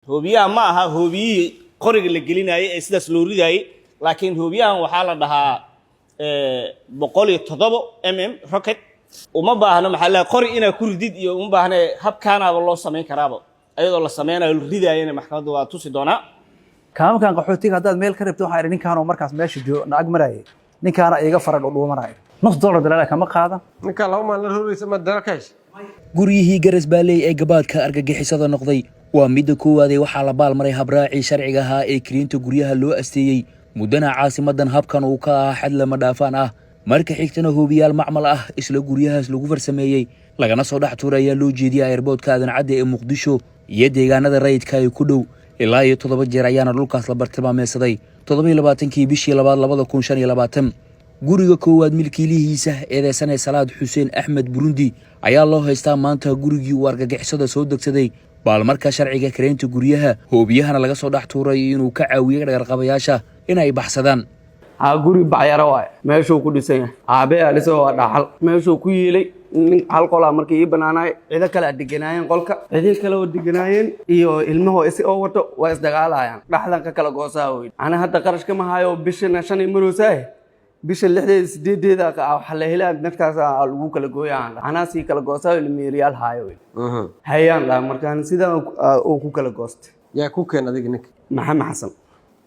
Hoobiyaha ma aha hoobiyihii qoriga la gelinayay ee sidaas loo ridaayey, laakiin hoobiyahan waxaa la dhahaa 107 mm rocket. Uma baahno, maxaa la, qori inaad ku ridid iyo uma baahne. Habkaanaaba loo samayn karaaba ayadoo la sameynayo, la ridaayana maxkamadda waa tusi doonaa. Kaamamkan qaxootiga haddaad meel ka rabto, waxaa idhi ninkaanoo markaas meesha joo na ag marayay, ninkaana iga fara dhudhuumanaya, nus dollar dalaala kama qaadan. Ninkaa 2 maalin la roraysa ma dalaal ka heshay? Guryihii Garas Baaleey ee gabaadka argagixisada noqday waa midda koowaadee waxaa la baalmaray habraacii sharciga ahaa ee kiriinta guryaha loo asteeyey muddana caasimadan habkan uu ka ahaa xad lama dhaafaan ah. Marka xigtana, hoobiyaal macmal ah isla guryahaas lagu farsameeyey lagana soo dhex tuuray ayaa loo jeediyay airportka Aadan Cadde ee Muqdisho iyo deegaanada rayidka ee ku dhow. Ilaa iyo 7 jeer ayaana dhulkaas la bartilmaameedsaday 27-kii bishii labaad 2025. Guriga koowaad milkiilihiisa, eedeysane Salaad Xuseen Axmed Burundi, ayaa loo haystaa maanta gurigii uu argagixisada soo degsaday baalmarka sharciga kareynta guryaha, hoobiyahana laga soo dhex tuuray inuu ka caawiyey dhagarqabayaasha inay baxsadaan. Haa, guri bacyaro waay. Meeshuu ku dhisan yahay aabe aa dhisay, waa dhaxal. Meeshuu ku yiilay nin hal qolaa markii ii banaanaay, cido kale a deganaayeen qolka, cido kale oo deganaayeen iyo ilmahoo isi oo wato waa isdagaalayaan, dhaxdan ka kala goosaa weyn. Ana hadda qarash kama hayo, bishana shan iyo maroosaah, bisha lixdeeda sideedeeda waxaa la helaa, markaas lagu kala gooyaan, anaa sii kala goosaa, ilmeeriyaal haayo weyn hayaan dhaa. Markaan sidaa uu ku kala goostay. Yaa ku keen adiga ninka? Maxamed Xasan.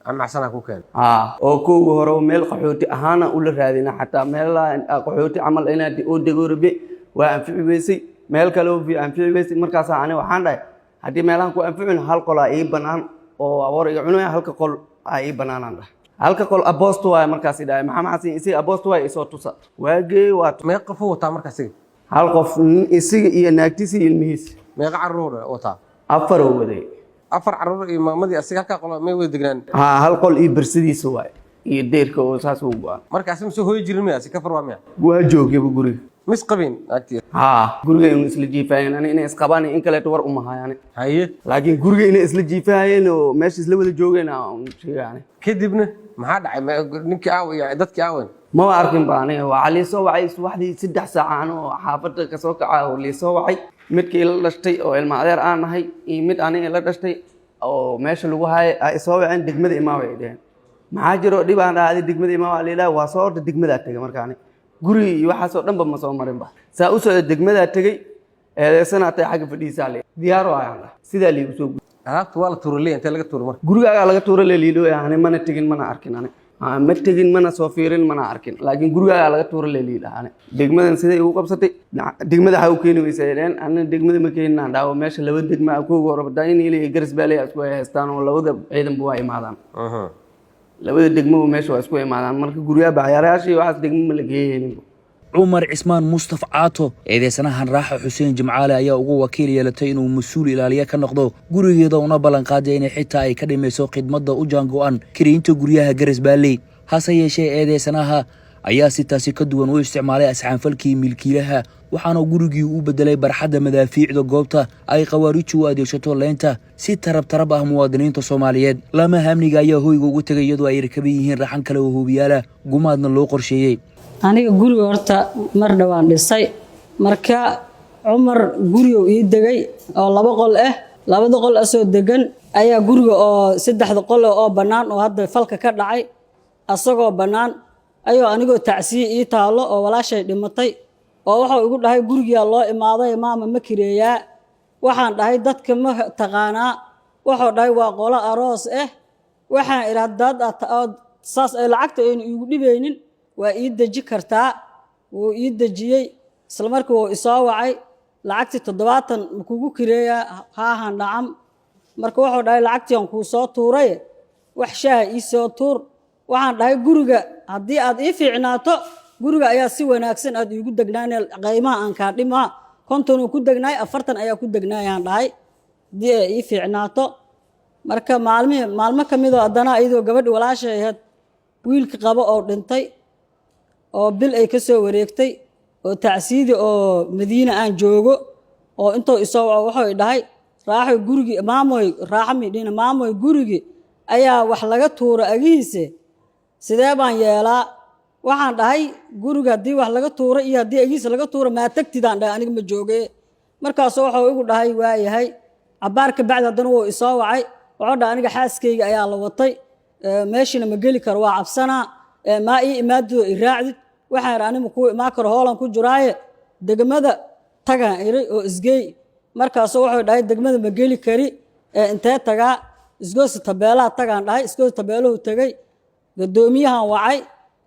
Maxamed Xasanaa ku keen? Haa, oo kowga hore meel qaxooti ahaana ula raadina, xataa meelaha qaxooti camal inaad oo dego rabe, waa anfici weysay. Meel kale oo anfici weysay. Markaasaa ani waxaan dhahay, haddii meelahan ku anficin, hal qolaa ii banaan oo awoor iga cunaya, halka qol aa ii banaanaan dhahay. Halka qol aboosto waay. Markaas dhahay Maxamed Xasan isiga aboosto waay, isoo tusa waagee waa. Meeqa qofuu wataa marka asiga? Hal qof, nin isiga iyo naagtiisa iyo ilmihiisa. Meeqa carruur wataa? Afar oo waday. Afar carruur iyo maamadii asiga halkaa qolo may wada degnaan? Haa, hal qol iyo bersadiisa waay iyo deyrka oo saas u go-an. Marka asi masoo hooyi jirin miya? Asi kafar waa miya? Waa joogayba guriga. Mis qabin naagtii? Haa, guriga inuu isla jiifaayeen, ani inay isqabaan iyo in kaleeto war uma hayaan. Haye. Laakiin guriga inay isla jiifaayeen oo meesha isla wada joogeen aan sheegaani. Kadibna maxaa dhacay? Ninkii aaw iyo dadkii aawen? Maba arkin ba aniga. Waxaa liisoo wacay subaxdii 3 saac anoo xaafadda kasoo kaca oo liisoo wacay, midkii ila dhashtay oo ilma adeer aan nahay iyo mid aniga ila dhashtay oo meesha lagu haayay ay isoo waceen. Degmada imaa way dheheen. Maxaa jiro dhib aan dhahay? Degmada imaa waa liilaa. Waa soo orda, degmadaa tegay. Marka ani gurigi iyo waxaasoo dhanba ma soo marinba, saa u socda degmadaa tegey. Eedeysana tay xagga fadhiisaa le, diyaar waayaan dhahay, sidaa liigu soo guday. Alaabta waa la tuuraley, intee laga tuuray marka? Gurigaagaa laga tuura leliidho. Ani mana tegin, mana arkin. Ani ma tegin, mana soo fiirin, mana arkin, laakiin gurigaagaa laga tuura leliidha. Ani degmadan siday igu qabsatay, degmada waxaa u keeni weysa dheen. Anina degmada ma keenin aan dhaawo. Meesha laba degma ah, kooga hore Daynile iyo Garas Baaley isku haystaan oo labada ciidanba waa imaadaan. Labada degmaba meesha waa isku imaadaan. Marka guryaha baxyaarayaasha iyo waxaas degmo ma la geeyeynin. Cumar Cismaan Mustaf Caato, eedeysanahan Raaxa Xuseen Jimcaale ayaa ugu wakiil yeelatay inuu mas-uul ilaaliye ka noqdo gurigeeda, una ballanqaaday inay xitaa ay ka dhimayso khidmadda u jaango-an kiriinta guryaha Garas Baalley. Hase yeeshee, eedeysanaha ayaa si taasi ka duwan u isticmaalay asxaanfalkii milkiilaha, waxaana gurigii u bedelay barxadda madaafiicda, goobta ay khawaariju u adeegsato leynta si tarab tarab ah muwaadiniinta Soomaaliyeed. Laamaha amniga ayaa hoyga ugu tegay iyadoo ay rakaban yihiin raxan kale oo hoobiyaala, gumaadna loo qorsheeyey. Aniga guriga horta mar dhowaan dhisay. Marka Cumar gurigu ii degay oo laba qol ah. Labada qol asoo degan ayaa guriga oo saddexda qol oo bannaan oo hadda falka ka dhacay asagoo bannaan ayuu anigoo tacsiye ii taallo oo walaashay dhimatay oo wuxuu igu dhahay, gurigiyaa loo imaaday, maama ma kireeyaa? Waxaan dhahay, dadka ma taqaanaa? Wuxuu dhahay, waa qolo aroos ah. Waxaan idhi, haddaad ood saas ay lacagta aynu iigu dhibaynin, waa ii deji kartaa. Wuu ii dejiyey. Isla markii wuu isoo wacay, lacagtii 70 ma kugu kireeyaa? Haahan dhacam. Marka wuxuu dhahay, lacagtii aan kuu soo tuuray, wax shaaha ii soo tuur. Waxaan dhahay, guriga haddii aad ii fiicnaato, guriga ayaa si wanaagsan aad iigu degnaane, qiimaha aan kaa dhimaa. 50 uu ku degnaay, 40 ayaa ku degnaayaan dhahay, haddii ay ii fiicnaato. Marka maalmihii maalmo ka midoo haddana iyadoo gabadhi walaashay ahayd wiilka qabo oo dhintay oo bil ay ka soo wareegtay oo tacsiidi oo Madiina aan joogo oo intuu isoo waco wuxuu dhahay, Raaxoy gurigii, maamoy Raaxo midhina, maamoy gurigii ayaa wax laga tuuro agihiise, sidee baan yeelaa? Waxaan dhahay, guriga haddii wax laga tuuro iyo haddii agihiisa laga tuuro, maa tagtidaan dhahay, aniga ma jooge. Markaasuu wuxuu igu dhahay, waayahay. Cabaar ka bacdi haddana wuu isoo wacay, wuxuu dhahay aniga xaaskayga ayaa la watay, meeshina ma geli karo, waa cabsanaa, maa ii imaadid oo i raacdid. Waxaan idhi anima kuu imaan karo, hoolan ku jiraaye, degmada tagaan iri oo isgeey. Markaasuu wuxuu dhahay degmada ma geli kari, intee tagaa? Isgoosi tabeelaha tagaan dhahay. Isgoosi tabeelahu tegey, gadoomiyahan wacay,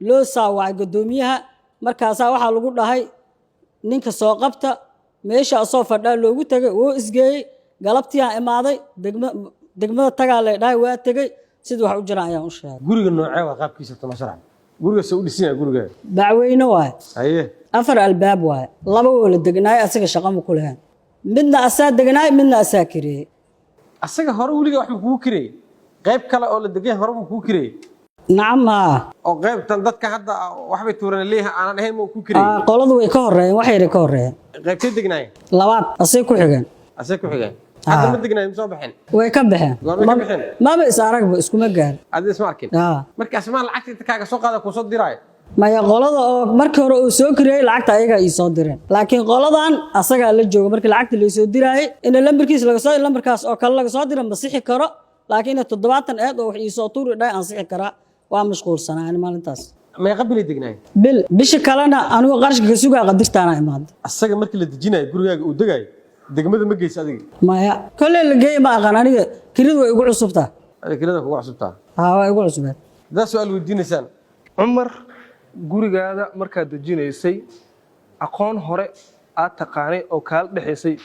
loosaa wacay gadoomiyaha. Markaasaa waxaa lagu dhahay ninka soo qabta. Meesha asoo fadhaa loogu tegay, wuu isgeeyey. Galabtiiyaan imaaday, degmada tagaa lay dhahay, waa tegey. Sidii wax u jiraan ayaan u sheegay. Guriga noocee waa qaabkiisa tama sharax? Guriga soo u dhisan yahay guriga? Bacweyne waaye. Haye. 4 albaab waaye, 2 woo la degnaay, asaga shaqa ma ku lahayn, midna asaa degnaay, midna asaa kireeyey. Asaga hore weliga wax ma kugu kireeyey? Qayb kale oo la degan hore ma kugu kireeyey? Nacam, haa. Oo qaybtan dadka hadda waxbay tuuran leeyahay aanan ahayn ma ku kireeyey? Qoladu way ka horeeyeen, wax yaray ka horeeyeen. Qaybtay degnaayeen? Labaad, asay ku xigeen. Asay ku xigeen. Hadda ma degnaayeen, ma soo baxeen? Way ka baxeen. Goormay ka baxeen? Maba is aragba, iskuma gaarin. Adiga isma arkin? Aa. Marka asmaa lacagta inta kaaga soo qaada kuu soo diraayo? Maya, qolada oo markii hore uu soo kireeyey lacagta ayagaa ii soo direen, laakiin qoladan asagaa la jooga markii lacagta laysoo diraayey. Ina lambarkiis laga soo, lambarkaas oo kale laga soo dira ma sixi karo, laakiin ina 70 eed oo wax iisoo tuuri dhahay aan sixi karaa. Waa mashquulsanaa ani maalintaas. Meeqa bilay degnaayeen? Bil. Bisha kalena anigoo qarashka ka sugaa qadirtaana imaada. Asaga markii la dejinayo gurigaaga uu degaayo, degmada ma geysa adiga? Maya, kolley la geeye ma aqaan aniga, kiradu way igu cusubtaa. Adiga kirada kugu cusubtaa? Haa, waa igu cusbeed. Haddaad su-aal weydiinaysaan. Cumar, gurigaada markaad dejinaysay aqoon hore aad taqaanay oo kaala dhexaysay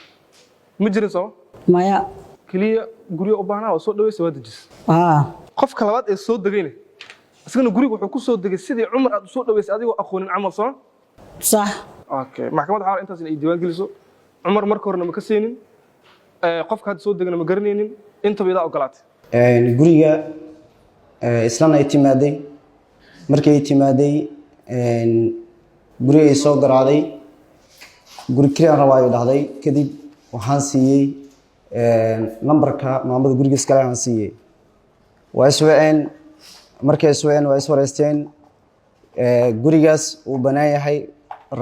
ma jirin, sooma? Maya. Keliya guryo u baahnaa waa soo dhawaysa, waa dejis. Haa. Qofka labaad ee soo degayna isagana guriga wuxuu ku soo degay sidii Cumar aad u soo dhawaysay adigoo aqoonin camal, sooma? Sax. Okay, maxkamadda waxaa intaas in ay diiwaan geliso. Cumar marka horena ma ka siinin, qofka hadda soo degana ma garanaynin, intaba idaa ogolaatay. Guriga islana ay timaaday, markii ay timaaday guriga ay soo garaacday, guri kiraan rabaa ay dhahday. Kadib waxaan siiyey nambarka maamada guriga iskale aan siiyey. Waa iswaceen, markay iswaceen waa iswareysteen, gurigaas uu bannaan yahay,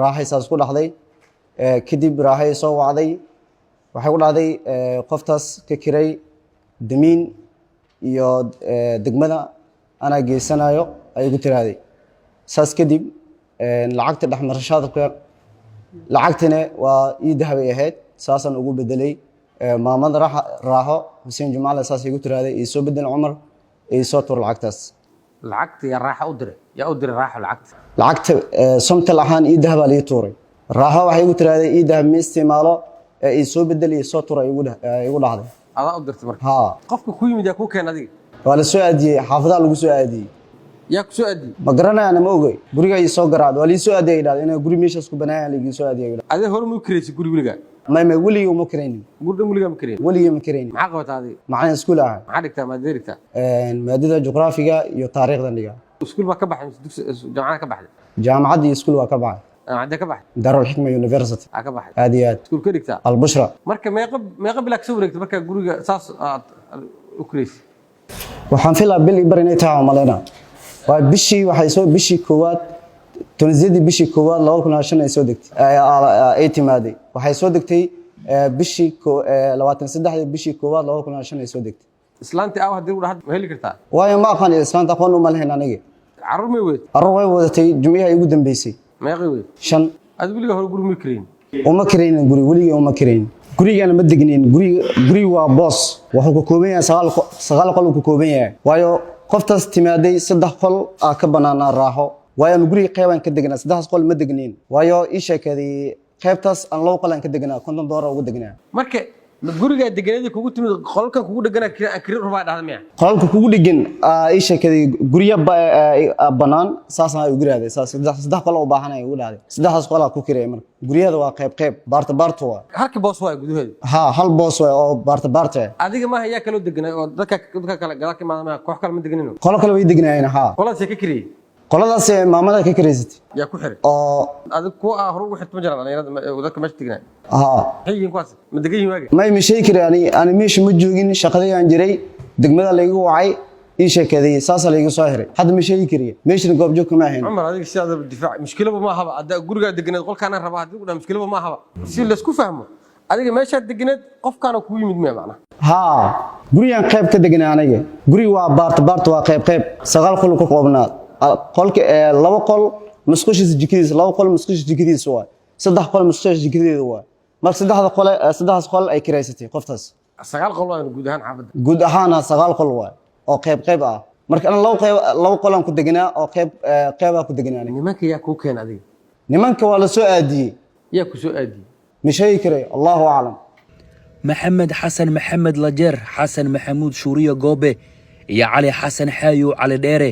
raaxay saas ku dhahday. Kadib raaxay soo wacday, waxay ku dhahday qoftaas ka kiray damiin iyo degmada anaa geysanayo ayay ku tiraahday. Saas kadib lacagta dhexmarashaadka, lacagtina waa ii dahabay ahayd, saasaan ugu bedelay. Maamada Raaxo Xuseen Jumcaale saas igu tiraahday ii soo bedel, Cumar ii soo tur lacagtaas. Lacagta yaa Raaxa u diray? Yaa u diray Raaxo lacagta? Lacagta Somtel ahaan ii dahabaa lii tuuray. Raaxo waxay igu tiraahday ii dahab ma isticmaalo ee ii soo bedel, ii soo tur ay igu dhahday. Adaa u dirtay marka? Haa. Qofka ku yimid yaa kuu keen adiga? Waa la soo aadiyey, xaafadaha lagu soo aadiyey. Yaa ku soo aadiyey? Ma garanayana, ma ogey. Guriga ii soo garaacday, waa lii soo aadiyey, ay dhahday inaa guri meeshaas ku banaayan laigii soo aadiyey. Adee hore ma u kireysay guri weligaa? May, weligii uma karaynin. Guri dhan weligaa ma kireyn? Weligii ma karaynin. Maxaa qabataa adiga? Macalin iskuul ahay. Maxaa dhigtaa, maadada dhigtaa? Maadada juqraafiga iyo taariikhdan dhigaa. Iskuul baa ka baxay mise dugsi jaamacada ka baxday? Jaamacadda iyo iskuul waa ka baxay. Jaamacadee ka baxday? Daarulxikma University. Aa ka baxday? Aad iyo aad. Iskuul ka dhigtaa? Albushra. Marka meeqa bilaa kasoo wareegtay markaa guriga saas aad u kireysay? Waxaan filaa bil iyo bar inay tahay aan malaynaa. Waa bishii, waxay soo bishii koowaad, 18-dii bishii koowaad 2005 ay soo degtay, ay timaaday. Waxay soo degtay bishii 23-dii bishii koowaad 2005 ay soo degtay. Islaantii aaw haddii lagu dhaha ma heli kartaa? Waayo, ma aqaan islaanta, aqoon uma lahayn aniga. Carruur may weyd? Carruur way wadatay, jumcihii ugu dambeysay. Meeqay weyd? 5. Adi weligaa hore guri ma kireyn? Uma karaynin guri, weligii uma karaynin. Gurigana ma degnin. Guriga waa boos, wuxuu ka kooban yahay 9 qol uu ka kooban yahay. Waayo, qoftaas timaaday 3 qol aa ka banaanaa Raaxo. Waayo, anu guriga qeybaan ka degnaa, saddexdaas qol ma degnin. Waayo, ii sheekaday qeybtaas aan 2 qol aan ka degnaa, $50 ugu degnaa. Marka ma gurigaa deganeedii kugu timid qolalkan kugu dheganaa kiri rubaa dhahda miya? Qolalka kugu dhegan ii sheekaday guryo bannaan saasaan ugu raahday, saas 3 qol u baahan ay ugu dhahday, saddexdaas qol aa ku kiraya. Marka guryada waa qayb qayb, baarta baarta waa. Halka boos waay gudaheeda? Ha, hal boos waay oo baarta baarta ah. Adiga maaha, yaa kaloo deganay oo dadka kale gadaal ka imaada maaha, koox kale ma deganino? Qolo kale way degnaayeen, haa. Qoladaas yaa ka kiriyey? Qoladaas maamada ka kiraysatay. Yaa ku xiray? Oo. Adiga kuwa ah hore ugu xirta ma jiraan dhalinyarada dadka meesha deganay? Haa. Maxay yihiin kuwaas? Ma degan yihiin waagi? May, ma sheegi kari. Ani meesha ma joogin, shaqadayaan jiray, degmada laygu wacay, ii sheekaday, saasaa laygu soo xiray. Hadda ma sheegi kariya, meeshana goobjoog kama ahayn. Cumar, adiga si aad difaac mushkilaba ma ahaba. Hadda gurigaa deganeed qolkaanaan rabaa haddii ku dhaha mushkilaba ma ahaba. Si laysku fahmo, Adiga meeshaad deganeed qofkaana kugu yimid miya macnaha? Haa, gurigaan qayb ka deganaa aniga. Guriga waa baarta baarta, waa qayb qayb, 9 qol ka koobnaa. Qolka 2 qol musqushiisa jikadiisa, 2 qol musqushiisa jikadiisa waay, 3 qol musqushiisa jikadeeda waay. Marka saddexda qol, saddexdaas qol ay kiraysatay qoftaas. 9 qol waa guud ahaan xaafadda? Guud ahaan 9 qol waay oo qayb qayb ah. Marka ana 2 qayb, 2 qol aan ku deganaa oo qayb qaybaa ku deganaa aniga. Nimanka yaa kuu keena adiga? Nimanka waa la soo aadiyey. Yaa ku soo aadiyey? Ma sheegi karay, Allahu aclam. Maxamed Xasan Maxamed Lajeer, Xasan Maxamuud Shuuriyo Goobe iyo Cali Xasan Xaayow Cali Dheere,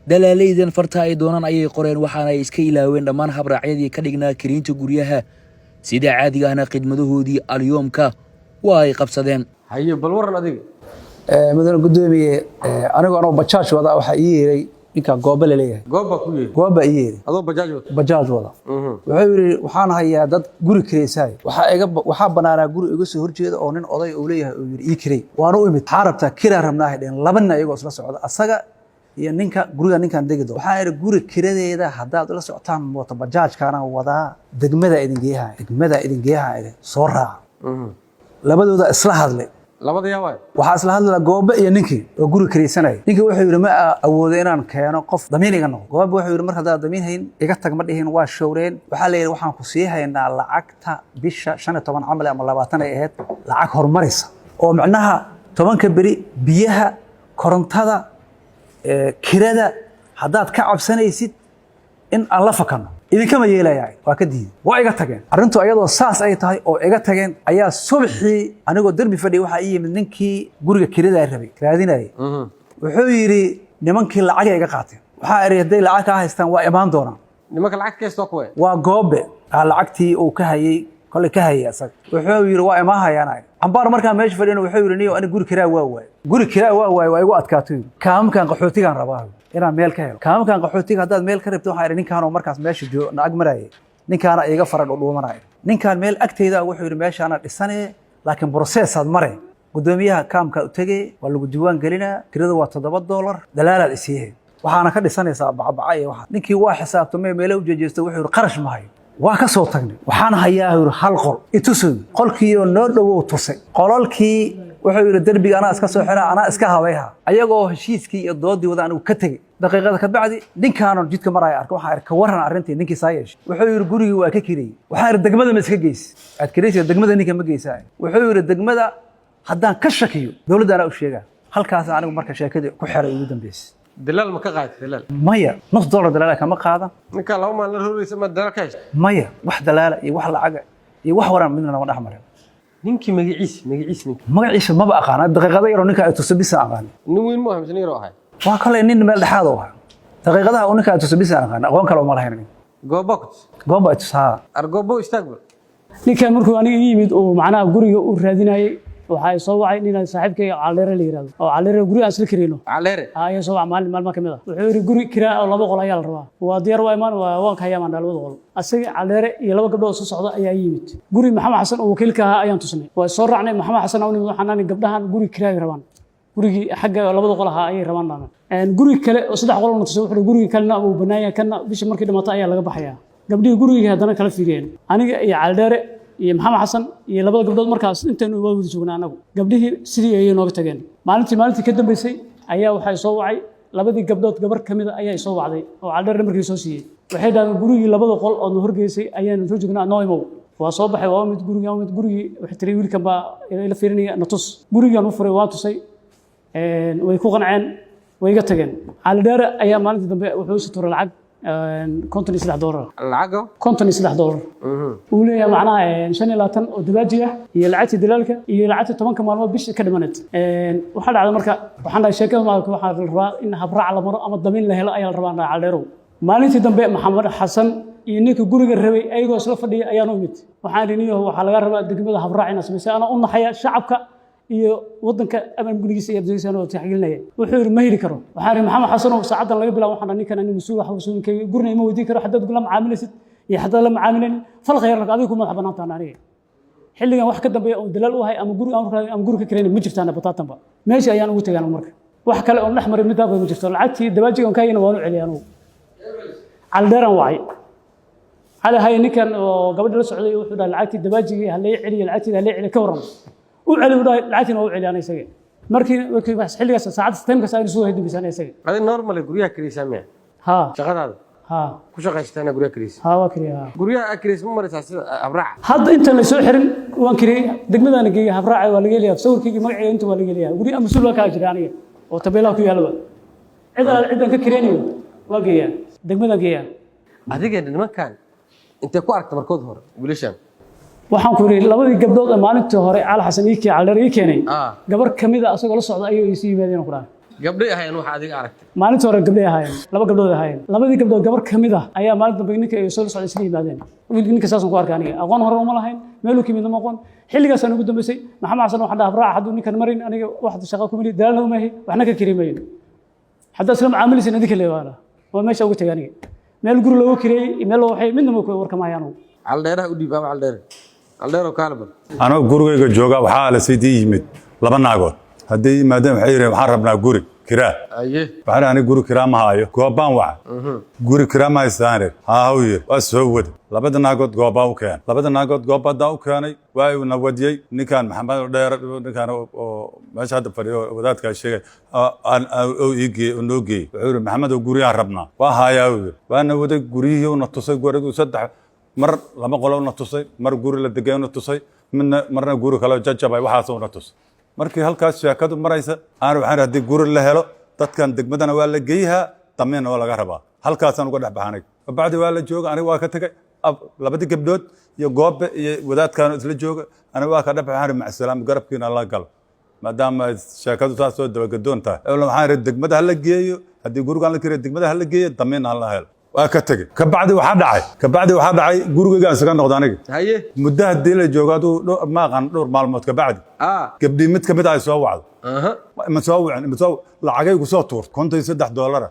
dalaaleydan farta ay doonaan ayay qoreen, waxaana ay iska ilaaween dhammaan habraacyadii ka dhignaa kiriinta guryaha. Sida caadiga ahna khidmadahoodii alyoomka waa ay qabsadeen. Haye, bal waran adiga. Mudane gudoomiye, anigu anoo bajaaj wada waxaa ii yeeray ninka Goobe la leeyahay. Goob baa ku yeeray? Gooba ii yeeray. Adoo bajaaj wata? Bajaaj wada. Wuxuu yidhi, waxaan hayaa dad guri kiraysaay, waxaa banaanaa guri iga soo horjeeda oo nin oday uu leeyahay uu yidhi ii kirey. Waanu u imid. Waxaa rabtaa kiraa rabnaa dheen laba nin ayagoo isla socda, asaga iyo ninka guriga ninkaan degi doono. Waxaan idhi, guri kiradeeda haddaad ula socotaan mooto bajaajkaana wadaa, degmada idin geeyaha, degmada idin geeyaha, idin soo raaca. Labadooda isla hadlay. Labada yaa waay? Waxaa isla hadlaya Goobe iyo ninkii oo guri kiraysanayay. Ninkii wuxuu yidhi, ma awoodo inaan keeno qof damiin iga noqdo. Goobe wuxuu yidhi, marka haddaad damiin hayn iga tag. Ma dhihin, waa showreen. Waxaa la yidhi, waxaan ku sii haynaa lacagta bisha 15 camal ama 20 ay ahayd, lacag horumaraysa oo micnaha 10-ka beri biyaha, korontada, kirada haddaad ka cabsanaysid in aan la fakano idinkama yeelaya. Waa ka diiday, waa iga tageen. Arrintu ayadoo saas ay tahay oo iga tageen ayaa subaxii anigoo derbi fadhiya waxaa ii yimid ninkii guriga kiradaa rabay raadinayay. Wuxuu yidhi, nimankii lacagay iga qaateen. Waxaa idhi, hadday lacag kaa haystaan waa imaan doonaan. Nimanka lacagta ka haysta kuwe? Waa Goobe aa lacagtii uu ka hayay kolley ka hayay asaga. Wuxuu yidhi, waa imaan hayaan. Cambaar markaan meesha fadhiyana wuxuu yidhi, niyo ani guri kiraa waa waay, guri kiraa waa waay, waa igu adkaato. Yidhi, kaamamkan qaxootigaan rabaa inaan meel ka helo. Kaamamkan qaxootiga haddaad meel ka rabto, waxaa idhi ninkaanoo markaas meesha na ag marayay, ninkaana iga fara dhudhuumanaya, ninkaan meel agteyda. Wuxuu yidhi, meeshaana dhisanee, laakiin process aad mare, guddoomiyaha kaamka u tegey, waa lagu diiwaan gelinaa, kirada waa $7, dalaalaad isiihe, waxaana ka dhisanaysaa bacbaca iyo waxa. Ninkii waa xisaabtamay, meele u jeejeesto. Wuxuu yidhi, qarash ma hayo. Waa ka soo tagnay. Waxaan hayaa, yidhi, hal qol itusoy. Qolkiioo noo dhowow tusay qolalkii. Wuxuu yidhi, derbiga anaa iska soo xira, anaa iska habayha. Ayagoo heshiiskii iyo doodii wada anigu ka tegey. Daqiiqada ka bacdi ninkaanon jidka maraya arka. Waxaan arka, waran arrintii ninkii saa yeeshay. Wuxuu yidhi, gurigii waa ka kirayey. Waxaan idhi, degmada ma iska geysi aad kiraysa? Degmada ninka ma geysaa? Wuxuu yidhi, degmada haddaan ka shakiyo dowladda anaa u sheegaa. Halkaas anigu marka sheekadii ku xiray ugu dambeysay. Dalaal ma ka qaadatay dalaal? Maya, nus dollar dalaala kama qaadan. Ninkaa 2 maalin la roraysa ma dalaal ka heshay? Maya, wax dalaala iyo wax lacaga iyo wax waran midna nama dhex marin. Ninkii magaciisa ninka? Magaciisa maba aqaana. Daqiiqada yaroo ninka ay tuso bisa aqaan. Nin weyn mu ahay mise nin yaroo ahay? Waa kale nin meel dhexaad u ahaa. Daqiiqadaha uu ninka ay tuso bisa aqaan, aqoon kale uma lahayn. Gooba ku tus? Gooba ay tus, haa. Ar goobo istaag bal. Ninkan markuu aniga ii yimid uu macnaha guriga uu raadinayay, waxaa soo wacay nin saaxiibkayga Caldheere la yihahdo oo Caldheere guri aan isla kirayno. Caleere? Ayaa soo wacay maalin maalma ka mid ah. Wuxuu yidhi, guri kiraa oo 2 qol ayaa la rabaa, waa diyaar, waa imaan, waan ka hayaa maan labada qol. Asaga Caldheere iyo laba gabdhood soo socda ayaa ii yimid. Guri Maxamed Xasan oo wakiilka ahaa ayaan tusnay. Waa soo raacnay Maxamed Xasan oo nimid. Waxaan nani, gabdhahan guri kiraay rabaan, gurigii xagga labada qol ahaa ayay rabaan dhaana. Guri kale oo 3 qol na tusay. Wuxuu gurigii kalena uu bannaan yahay, kana bisha markii dhamaato ayaa laga baxayaa. Gabdhihii gurigii haddana kala fiiriyeen. Aniga iyo Caldheere iyo Maxamed Xasan iyo labada gabdhood markaas intaynu waa wada joognaa anagu. Gabdhihii sidii ayay nooga tageen. Maalintii ka dambeysay ayaa waxay soo wacay labadii gabdhood gabar ka mida ayaa soo wacday oo Caldheere markii soo siiyey. Waxay dhahdeen, gurigii labada qol oodna horgeysay ayaanu soo joognaa, noo imow. Waa soo baxay, waa mid gurigii, waa mid gurigii. Waxay tiri, wiilkan baa ila fiirinaya, na tus. Gurigaan u furay, waa tusay, way ku qanceen, way iga tageen. Calidheere ayaa maalintii dambe wuxuu u tuuray lacag $53. Lacago? $53 uu leeyahay, macnaha 25 oo dabaaji ah iyo lacagtii dalaalka iyo lacagtii 10-ka maalmood bishii ka dhimaneed. Waxaa dhacday marka, waxaan dhahay, sheekada maarka waxaa la rabaa in habraac la maro ama damiin la helo ayaa la rabaa. Caldheerow, maalintii dambe Maxamed Xasan iyo ninka guriga rabay ayagoo isla fadhiya ayaan u imid. Waxaan idhi, niyahow, waxaa laga rabaa degmada habraac inaad samaysay, anaa u naxaya shacabka iyo wadanka amnigiisa iyo abdigiisa anoo tixgelinaya. Wuxuu yidhi, ma heli karo. Waxaan idhi, Maxamed Xasan oo saacaddan laga bilaabo waxaan ninkan ani mas-uul wax mas-uulinkayga gurina ima weydiin karo. Haddaad la macaamilaysid iyo haddaad la macaamilaynin fal khayr lak, adiga ku madax bannaan tahan. Aniga xilligan wax ka dambeeya oo dalaal u ahay ama guri aan raadin ama guri ka kirayna ma jirtaan bataatanba. Meesha ayaan ugu tegaan marka wax kale oon dhex maray midaaba ma jirto. Lacagtii dabaajiga on ka hayana waan u celiyay anugu. Caldheeraan wacay. Cali haye, ninkan oo gabadha la socday wuxuu dhahay lacagtii dabaajigii halay celiyo, lacagtii halay celiyo, ka warran u celi. Uu dhahay lacagtiina waa u celi ana isaga. Markii xilligaas saacadda timekaas aynu soo haydumisana isaga. Adi normally guryaha kiraysaa miya? Haa. Shaqadaada? Haa. Ku shaqaysataa inaa guryaha kiraysa? Haa, waa kiriya, haa. Guryaha aad kiraysa ma maraysaa sida habraaca? Hadda intaan la soo xirin waan kiriyey, degmadaana geeyey. Habraaca waa laga helayaa, sawirkayga, magacayga inta waa laga helayaa. Guryo mas-uul waa kaa jira aniga oo tabeelaha ku yaalaba. Cid alaal ciddaan ka kireynayo waa geeyaa, degmadaan geeyaa. Adiga nimankan intee ku aragta markood hore, wiilashan? Waxaan ku yidhi labadii gabdhood ee maalintii hore Cali Xasan ii keenay, Cali ii keenay, gabar ka mid a asagoo la socda ayuu isu yimaadeen ku dhahay. Gabdhay ahayn waxa adiga aragtay? Maalintii hore gabdhay ahaayeen, laba gabdhood ahaayeen. Labadii gabdhood gabar ka mid ah ayaa maalin dambe ninka ay soo la socda isla yimaadeen. Wiilka ninka saasaan ku arkay aniga. Aqoon hore uma lahayn, meeluu ka yimid ma aqoon. Xilligaasaan ugu dambeysay. Maxamed Xasan waxaan dhahaa habraaca hadduu ninkan marin, aniga wax shaqa ku mali, dalaalna uma ahi, waxna ka karimayo. Haddaa isla macaamilaysan idinka leewaala waa meesha uga tegay aniga. Meel guri looga kireeyey iyo meel loo waxay midna ma warkama hayaan. Caldheeraha u dhiib ama caldheere, caldheero kaalban. Anoo gurigayga jooga waxaa la sidii yimid laba naagood. Hadday yimaadeen waxay yidhaheen, waxaan rabnaa guri kiraa. Waxaan aniga guri kiraa ma haayo. Goobaan waca, guri kiraa ma haystaan? Haa, haw yiri. Waa soo wada labada naagood, goobaa u keenay. Labada naagood gooba haddaan u keenay, waa na wadiyey ninkan Maxamed Dheer, ninkan oo meesha hadda fadhiyo, wadaadkaa sheegay oo ii geeyey oo noo geeyey. Wuxuu yidhi, Maxamed oo guriyaan rabnaa. Waa haayaa, uu yiri. Waa na waday, guryihii na tusay. Gurigu saddex mar lama qolo na tusay, mar guri la degay na tusay, midna marna guri kale jajabay, waxaasuu na tusay. Markii halkaas sheekadu maraysa aan waxaan haddii guri la helo dadkan degmadana waa la geeyahaa, damiinna waa laga rabaa. Halkaasaan uga dhex baxanay. Kabacdi waa la jooga, aniga waa ka tegay. Labadii gabdhood iyo goobe iyo wadaadkaan isla jooga, aniga waa ka dhex baxaan. Macsalaam, garabkiina la galo, maadaama sheekadu saas soo dabagadoon tahay. Waxaan idhi degmada ha la geeyo, haddii gurigaan la kiriyo degmada ha la geeyo, damiinna ha la helo. Waa ka tegey. Kabacdi waxaa dhacay gurigaygaan isaga noqda aniga. Muddo haddii la joogo, aduu ma aqaan, dhowr maalmood kabacdi gabdhii mid ka mid ah ay soo wacdo. Ma soo wicin, ma soo lacagay ku soo tuurtay, $53.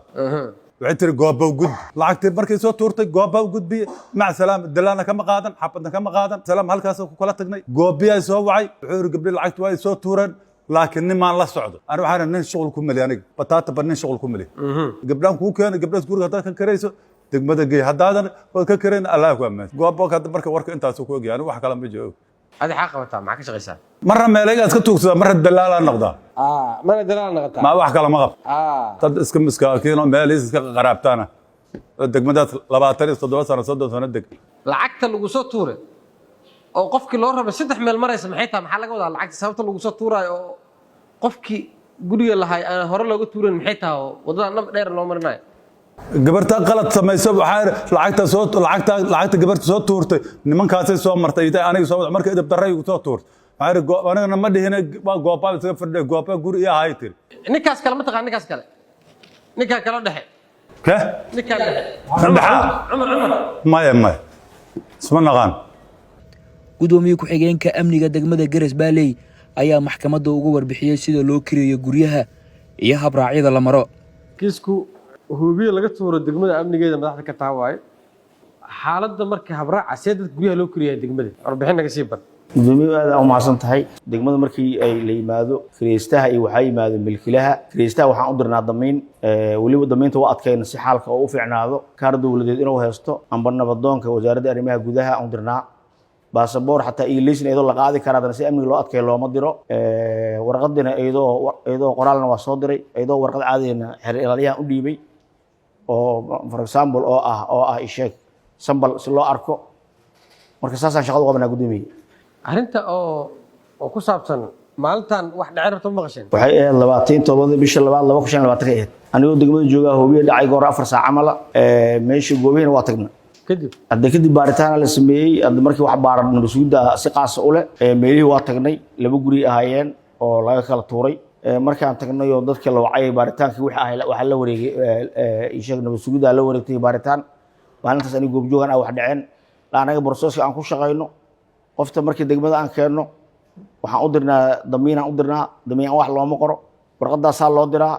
Waxay tiri gooba u gudbi lacagtii. Markay soo tuurtay gooba u gudbiye. Mac salaam, dalaana kama qaadan, xabadna kama qaadan. Salaam, halkaas ku kala tagnay. Goobiyaa soo wacay, wuxuu yidhi gabdhii lacagti waa ay soo tuureen, laakiin nimaan la socdo. Ani waxaan nin shuqul ku meli, aniga bataata ba nin shuqul ku meli. Gabdhaan kuu keenay, gabdhaas guriga haddaad ka karayso degmada geey, haddaadan waad ka karayn, Allah ku ammaan. Goobo hadda marka warka intaasuu ku ogyahay, anigu wax kale ma joogo. Adi xaa qabataa? Maxaa ka shaqaysaa? Marna meelaygaas ka tuugsadaa, marna dalaalaa noqdaa. Mana dalaal noqotaa? Ma wax kale ma qabto. Dad iska miskaakiinoo meelihiis iska qaraabtaana oo degmadaas 27 sano, 30 sano deg. Lacagta lagu soo tuuray oo qofkii loo rabay saddex meel maraysa maxay tahay? Maxaa laga wadaa lacagta? Sababta lagu soo tuuraayo oo qofkii guriga lahay aan hore looga tuuran maxay tahay, oo waddada nab dheer loo marinayo? Gabarta qalad samayso, waxaa lacagta soo lacagta lacagta gabarta soo tuurtay nimankaasay soo martay intay aniga soo marka idab darray igu soo tuurtay. Waxaa idhi anigana ma dhihine, waa goobaa isaga fadhiya, goobaa guri iyo ahay tiri. Ninkaas kale ma taqaan? Ninkaas kale, ninkaa kale dhexe. Ke? Ninkaa dhexe. Kan dhexaa? Cumar, Cumar. Maya, maya, isma naqaan. Gudoomiye ku-xigeenka amniga degmada Garas Baaley ayaa maxkamadda uga warbixiyey sida loo kireeyo guryaha iyo habraacyada la maro. Kiisku hubiye laga tuuro degmada amnigeeda madaxda ka taha waaye. Xaaladda marka habraaca see dadka guryaha loo kiriyaa degmada, warbixin naga sii bar. Gudoomiyuhu, aad aa u mahadsan tahay. Degmada markii ay la yimaado kireystaha iyo waxaa yimaado milkilaha, kireystaha waxaan u dirnaa damiin. Weliba damiinta waa adkayna si xaalka oo u fiicnaado, kaar dowladeed inuu haysto amba nabadoonka wasaaradda arrimaha gudaha aan u dirnaa, baasaboor xataa iyo leysin iyadoo la qaadi kara, haddana si amniga loo adkeeyo looma diro. Warqadina iyadoo qoraalna waa soo diray, iyadoo warqad caadiyana xeer ilaaliyahan u dhiibay oo for example oo ah isheeg sample si loo arko. Marka saasaan shaqada u qabanaa, guddoomiye. Arrinta oo ku saabsan maalintan wax dhacay rabta ma maqasheen? Waxay ahayd 27-da bisha labaad 2025 ahayd. Anigoo degmada joogaa hoobiye dhacay goor 4 saac camala. Meesha goobihiina waa tagna. Kadib? Hadda kadib baaritaana la sameeyey. Hadda markii wax baaran nabadsuguda si qaasa u leh, meelihii waa tagnay, laba guri ahaayeen oo laga kala tuuray. Markaan tagnay oo dadka la wacay, baaritaankii wixii ahay waxaa la wareegay isheeg nabadsuguda la wareegtay baaritaan. Maalintaas aniga goobjoogan ah wax dhaceen. Anaga processka aan ku shaqayno, qofta markii degmada aan keenno waxaan u dirnaa damiinaan u dirnaa. Damiin wax looma qoro, warqadaasaa loo diraa.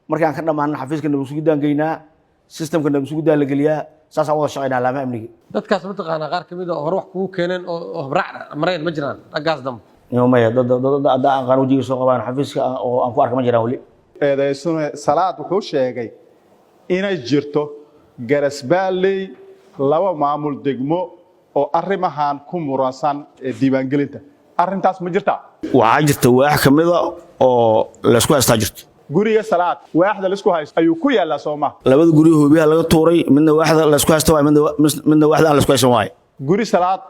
Markaan ka dhammaana xafiiska nabadsuguddaan geynaa, systemka nabadsuguddaan la geliyaa. Saasaan wada shaqaynaa laamaha amniga. Dadkaas ma taqaanaa? Qaar kamid a oo hore wax kugu keeneen oo habraac mareen ma jiraan raggaas dambe? Maya, dad dad hadda aan qaan wajiga soo qabaan xafiiska oo aan ku arka ma jiraan weli. Eedaysune Salaad wuxuu sheegay inay jirto Garasbaaley. laba maamul degmo oo arrimahan ku muransan ee diiwaangelinta. Arrintaas ma jirtaa? Waxaa jirta waax ka mida oo laysku haystaa jirto. Guriga Salaad waaxda laisku haysto ayuu ku yaallaa, soo ma? Labada guri hoobiyaha laga tuuray, midna waaxda laysku haysta waay, midna waaxda aan laysku haysan waay. Guri Salaad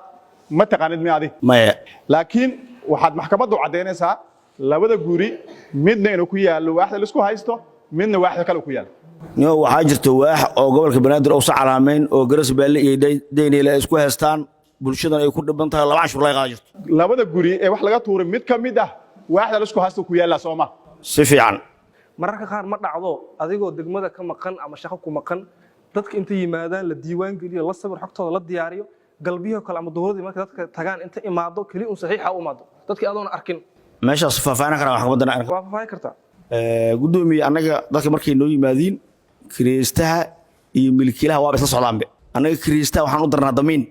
ma taqaanid mi adi? Maya. Laakiin waxaad maxkamaddu caddaynaysaa labada guri midna inuu ku yaallo waaxda laisku haysto, midna waaxda kale ku yaallo. Niyo, waxaa jirta waax oo gobolka Banaadir uusa calaamayn oo Garas Baalle iyo Dayneyle ay isku haystaan, bulshadan ay ku dhiban tahay, laba canshuur laga qaada jirto. Labada guri ee wax laga tuuray mid ka mid ah waaxda laisku haysto ku yaallaa, soo ma? Si fiican. Mararka qaar ma dhacdo adigoo degmada ka maqan ama shaqo ku maqan, dadka inta yimaadaan la diiwaan geliyo, la sawir, xogtooda la diyaariyo, galbiyahoo kale ama duhuradii marka dadka tagaan inta imaado keli un saxiixa u imaado dadkii adoona arkin? Meeshaas faahfaahin karaa maxkamadana? Waa faahfaahin kartaa. Guddoomiye, annaga dadka markay noo yimaadiin, kireystaha iyo milkiilaha waaba isla socdaanbe. Annaga kireystaha waxaan u darnaa damiin.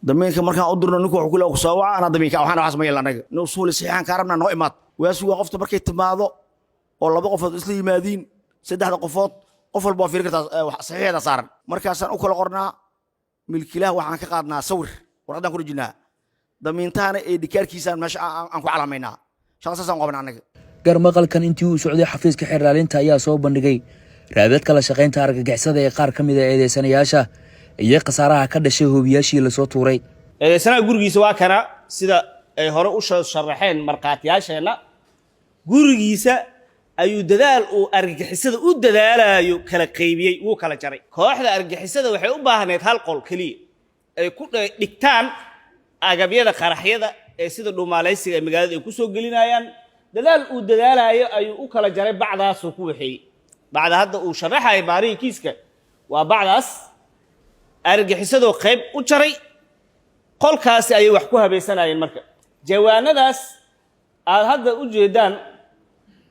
Damiinka markaan u dirno, ninku wuxuu ku leeyahay ku soo waca, anaa damiinka waxaan waxaas ma yeelna. Annaga nin suuli saxiixan kaa rabnaa, noo imaad. Waasi waa qofta markay timaado oo laba qofood isla yimaadiin, saddexda qofood qof walba waa fiiri kartaa saxiixeeda saaran. Markaasaan u kala qornaa. Milkiilaha waxaan ka qaadnaa sawir, warqaddaan ku dhejinaa, damiintahana ee dhikaarkiisaan meesha aan ku calaamaynaa. Shaqa saasaan qabnaa annaga. Garmaqalkan intii uu socday, xafiiska xeerlaalinta ayaa soo bandhigay raadadka la shaqaynta argagixisada ee qaar ka mid a eedeysanayaasha iyo khasaaraha ka dhashay hoobiyaashii lasoo tuuray. Eedeysanaha gurigiisa waa kana, sida ay hore u soo sharaxeen markhaatiyaasheenna. Gurigiisa ayuu dadaal uu argagixisada u dadaalayo kala qaybiyey, wuu kala jaray. Kooxda argagixisada waxay u baahneyd hal qol keliya ay ku dhigtaan agabyada qaraxyada ee sida dhumaalaysiga ee magaalada ay ku soo gelinayaan. Dadaal uu dadaalayo ayuu u kala jaray, bacdaasuu ku waxeeyey. Bacda hadda uu sharaxayo baarihii kiiska waa bacdaas. Argagixisadoo qayb u jaray qolkaasi ayay wax ku habaysanayeen. Marka jawaanadaas aad hadda u jeedaan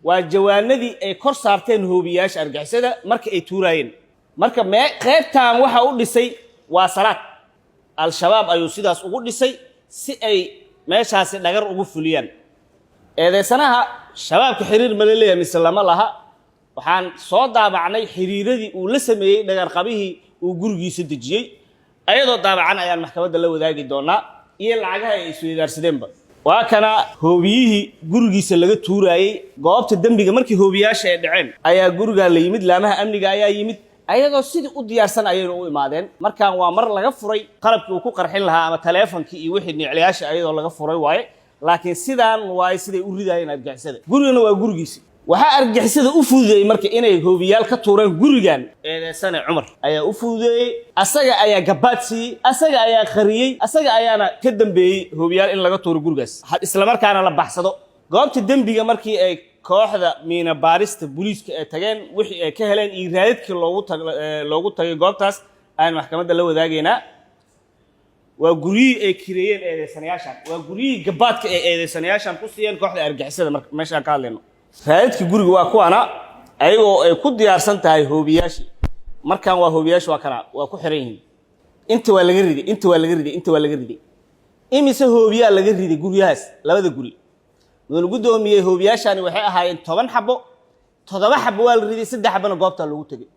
waa jawaanadii ay kor saarteen hoobiyaasha argagixisada marka ay tuuraayeen. Marka mee qaybtan waxa u dhisay waa Salaad. Al-Shabaab ayuu sidaas ugu dhisay si ay meeshaasi dhagar ugu fuliyaan. Eedeysanaha Shabaabka xiriir ma la leeyahay mise lama laha? Waxaan soo daabacnay xiriiradii uu la sameeyey dhagarqabihii uu gurigiisa dejiyey. Ayadoo daabacan ayaan maxkamadda la wadaagi doonaa iyo lacagaha ay isweydaarsadeenba. Waa kana hoobiyihii gurigiisa laga tuuraayey. Goobta dembiga markii hoobiyaasha ay dhaceen ayaa gurigaa la yimid, laamaha amniga ayaa yimid, ayadoo sidii u diyaarsan ayayna u imaadeen. Markaan waa mar laga furay qalabkii uu ku qarxin lahaa ama taleefonkii iyo wixii niiclayaasha ayadoo laga furay waaye, laakiin sidaan waaye siday u ridaayeen argagixisada. Gurigana waa gurigiisi. Waxaa argagixisada u fududeeyey marka inay hoobiyaal ka tuuraan gurigan eedeysane Cumar ayaa u fududeeyey. Asaga ayaa gabaad siiyey, asaga ayaa qariyey, asaga ayaana ka dambeeyey hoobiyaal in laga tuuro gurigaas, islamarkaana la baxsado. Goobta dembiga markii ay kooxda miina baarista booliiska ay tageen, wixii ay ka heleen iyo raadadkii loogu tagay goobtaas ayaan maxkamadda la wadaagaynaa. Waa guryihii ay kireeyeen eedeysanayaashan, waa guryihii gabaadka ay eedeysanayaashan ku siiyeen kooxda argagixisada. Marka meeshaan ka hadlayno, raadadkii guriga waa kuwana, ayagoo ay ku diyaarsan tahay hoobiyaashii. Markaan waa hoobiyaashu, waa kana, waa ku xiran yihiin. Inta waa laga riday, inta waa laga riday, inta waa laga riday. Imise hoobiyaa laga riday guryahaas, labada guri, mudane guddoomiyey? Hoobiyaashaani waxay ahaayeen 10 xabo. 7 xabo waa la riday, 3 xabona goobtaa loogu tegey.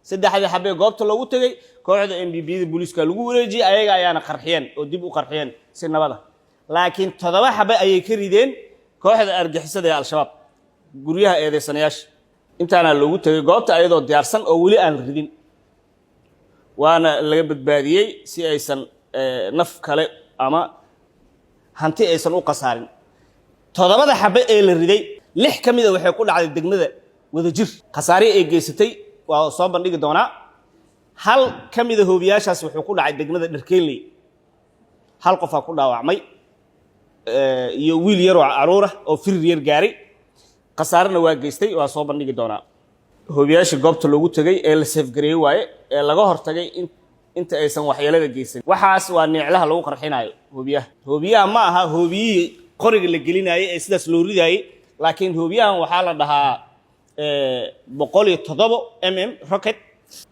Saddexdii xabee goobta loogu tegey kooxda MBB da booliiska lagu wareejiyey, ayaga ayaana qarxiyeen oo dib u qarxiyeen si nabada. Laakiin 7 xabe ayay ka rideen kooxda argixisada ee Al-Shabaab guryaha eedeysanayaasha. Intaana loogu tegay goobta ayadoo diyaarsan oo weli aan la ridin, waana laga badbaadiyey si aysan naf kale ama hanti aysan u khasaarin. Toddobada xabe ee la riday, 6 ka mida waxay ku dhacday degmada Wadajir, khasaare ay geysatay waa soo bandhigi doonaa. Hal ka mida hoobiyaashaas wuxuu ku dhacay degmada Dharkeynley, hal qofaa ku dhaawacmay iyo wiil yaroo caruurah oo firir yar gaaray, khasaarena waa geystay, waa soo bandhigi doonaa. Hoobiyaasha goobta loogu tegay ee la seefgareeyey waaye ee laga hortagay in inta aysan waxyeelada geysan. Waxaas waa neeclaha lagu qarxinayo hoobiyaha. Hoobiyaha ma aha hoobiyihii qoriga la gelinayay ee sidaas loo ridaayey, laakiin hoobiyahan waxaa la dhahaa 107 mm rocket.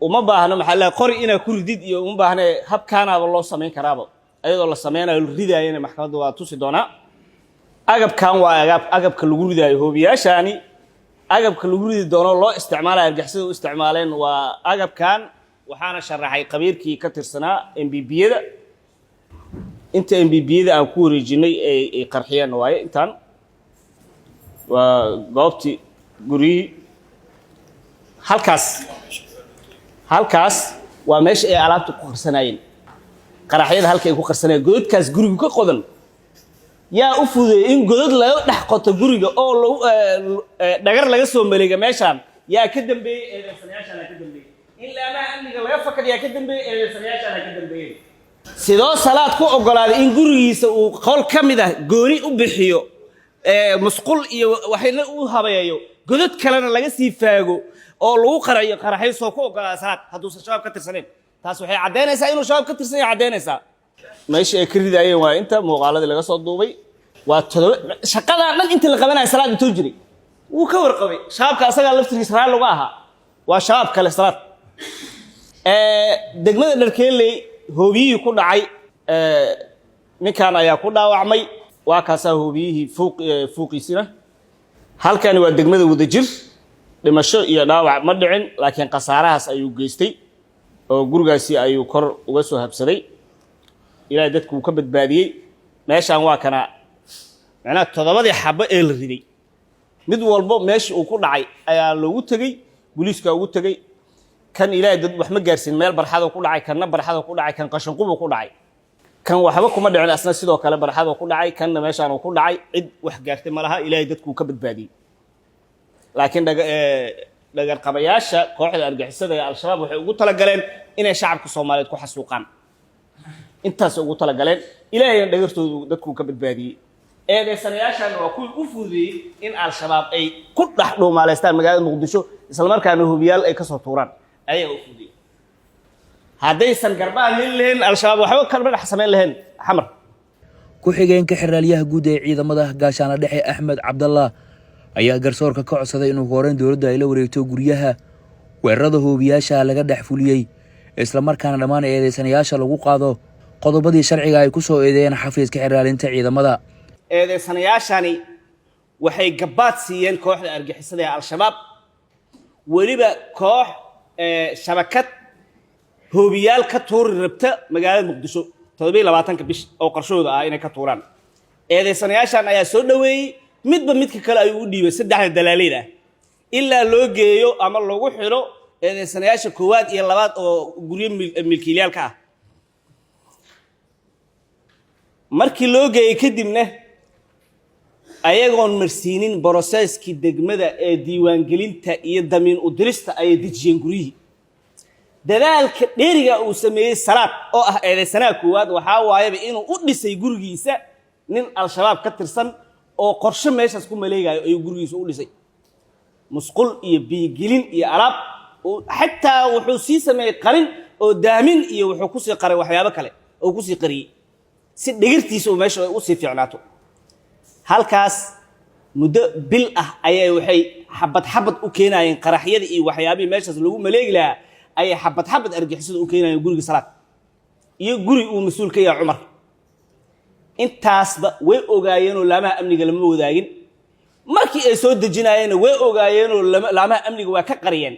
Uma baahno maxaa la qori inaad ku ridid iyo uma baahne, habkaanaaba loo samayn karaaba ayadoo la sameynayo la ridaayana maxkamadda waa tusi doonaa. Agabkan waa agabka lagu ridaayo hoobiyaashaani. Agabka lagu ridi doono loo isticmaalayo argixisada u isticmaaleen waa agabkan. Waxaana sharaxay khabiirkii ka tirsanaa MBB-yada. Inta MBB-yada aan ku wareejinay ay qarxiyeen waaye. Intaan waa goobtii guryihii. Halkaas waa meesha ay alaabta ku qarsanayeen, qaraxyada halka ay ku qarsanayeen, godadkaas gurigu ka qodan. Yaa u fududeeyey in godad laga dhex qoto guriga oo lagu dhagar laga soo maleega meeshaan? Yaa ka dambeeyey? Eedeysanayaashaana ka dambeeyey. In laamaha amniga laga fakad yaa ka dambeeyey? Eedeysanayaashaana ka dambeeyey. Sidoo Salaad ku ogolaaday in gurigiisa uu qol ka mid ah gooni u bixiyo, musqul iyo waxayna u habeeyo, godad kalena laga sii faago oo lagu qarayo qaraxyo? Soo ku ogolaaday Salaad hadduusan Shabaab ka tirsaneyn? Taas waxay caddaynaysaa inuu Shabaab ka tirsan yahay caddaynaysaa. Meeshii ay ka ridaayeen waa inta muuqaaladii laga soo duubay. Waa 7. Shaqadaa dhan inta la qabanaya Salaad intuu jiray wuu ka warqabay. Shabaabka asagaa laftirkiisa raalli uga ahaa. Waa Shabaab kale Salaad. Degmada Dharkeeley hoobiyihii ku dhacay, ninkan ayaa ku dhaawacmay. Waa kaasaa hoobiyihii fuuqiisina. Halkani waa degmada Wadajir. Dhimasho iyo dhaawac ma dhicin, laakiin khasaarahaas ayuu geystay oo gurigaasi ayuu kor uga soo habsaday. Ilaahay dadku uu ka badbaadiyey. Meeshaan waa kana, macnaha 7-dii xabo ee la riday mid walbo meeshii uu ku dhacay ayaa loogu tegey, booliiska ugu tegey. Kan Ilaahay dad wax ma gaarsiin, meel barxadoo ku dhacay. Kanna barxadoo ku dhacay. Kan qashinqubuu ku dhacay. Kan waxba kuma dhicin, asna sidoo kale barxadoo ku dhacay. Kanna meeshaan uu ku dhacay. Cid wax gaartay ma laha, Ilaahay dadkuu ka badbaadiyey. Laakiin dhagarqabayaasha kooxda argixisada ee Al-Shabaab waxay ugu talagaleen inay shacabka Soomaaliyeed ku xasuuqaan. Intaasay ugu talagaleen, Ilaahayna dhagartoodu dadkuu ka badbaadiyey. Eedeysanayaashaana waa kuwii u fududeeyey in Al-Shabaab ay ku dhex dhuumaaleystaan magaalada Muqdisho, islamarkaana hubiyaal ay kasoo tuuraan ayaga u fududeeyey. Haddaysan garbaha heli lahayn, Al-Shabaab waxba kalma dhex samayn lahayn Xamar. Ku-xigeenka xeraalyaha guud ee ciidamada, Gaashaana Dhexe Axmed Cabdallah, ayaa garsoorka ka codsaday inuu horeyn dowladda ay la wareegto guryaha weerarada hoobiyaasha laga dhex fuliyey, islamarkaana dhammaan eedeysanayaasha lagu qaado qodobadii sharciga ay ku soo eedeeyeen xafiiska xeraalinta ciidamada. Eedeysanayaashani waxay gabaad siiyeen kooxda argixisada ee Al-Shabaab, weliba koox shabakad hoobiyaal ka tuuri rabta magaalada Muqdisho 27-ka bish oo qorshahooda ah inay ka tuuraan. Eedeysanayaashan ayaa soo dhoweeyey, midba midka kale ayuu u dhiibay, saddexda dalaaliin ah, ilaa loo geeyo ama lagu xidho eedeysanayaasha koowaad iyo labaad oo guryo milkiilayaalka ah. Markii loo geeyey kadibna, ayagoon marsiinin process-kii degmada ee diiwaangelinta iyo damiin u dirista, ayay dejiyeen guryihii. Dadaalka dheeriga uu sameeyey Salaad oo ah eedeysanaha koowaad waxaa waayaba inuu u dhisay gurigiisa nin Al-Shabaab ka tirsan oo qorshe meeshaas ku maleegayo ayuu gurigiisa u dhisay, musqul iyo biigelin iyo alaab. Xataa wuxuu sii sameeyey qarin oo daamin iyo wuxuu kusii qaray waxyaabo kale oo kusii qariyey si dhigirtiisa uu meesha usii fiicnaato. Halkaas muddo bil ah ayay waxay xabad xabad u keenayeen qaraxyadii iyo waxyaabihii meeshaas lagu maleegi lahaa ayay xabad xabad argixisada u keenayeen guriga Salaad iyo guri uu mas-uul ka yahay Cumar. Intaasba way ogaayeenoo laamaha amniga lama wadaagin. Markii ay soo dejinaayeenna way ogaayeenoo laamaha amniga waa ka qariyeen,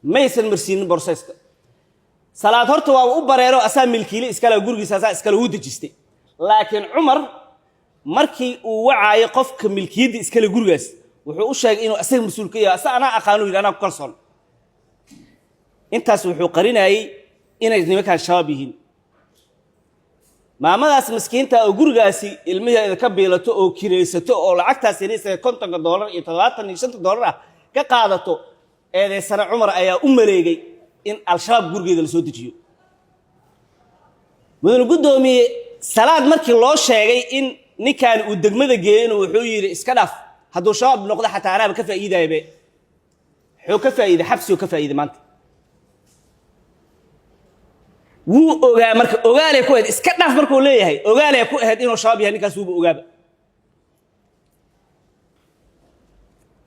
maysan marsiinin process-ka. Salaad horta waaba u bareero, asaa milkiile iskale, gurigiisa asaa iskale, wuu dejistay. Laakiin Cumar markii uu wacaayo qofka milkiyadda iskale gurigaas, wuxuu u sheegay inuu asaga mas-uul ka yahay. Asa anaa aqaanu yidhi, anaa ku kalsoon. Intaas wuxuu qarinayey inay nimankaan Shabaab yihiin. Maamadaas miskiinta oo gurigaasi ilmaheeda ka biilato oo kiraysato oo lacagtaas yaraysa $50 iyo $75 ah ka qaadato, eedeysane Cumar ayaa u maleegay in Al-Shabaab gurigeeda la soo dejiyo. Mudane guddoomiye, Salaad markii loo sheegay in ninkan uu degmada geeyena, wuxuu yidhi iska dhaaf, hadduu Shabaab noqdo xataa anaaba ka faa'iidayabe. Wuxuu ka faa'iiday xabsigu ka faa'iiday maanta. Wuu ogaa marka, ogaalay ku ahayd iska dhaaf markuu leeyahay, ogaalay ku ahayd inuu Shabaab yahay ninkaas, wuuba ogaaba.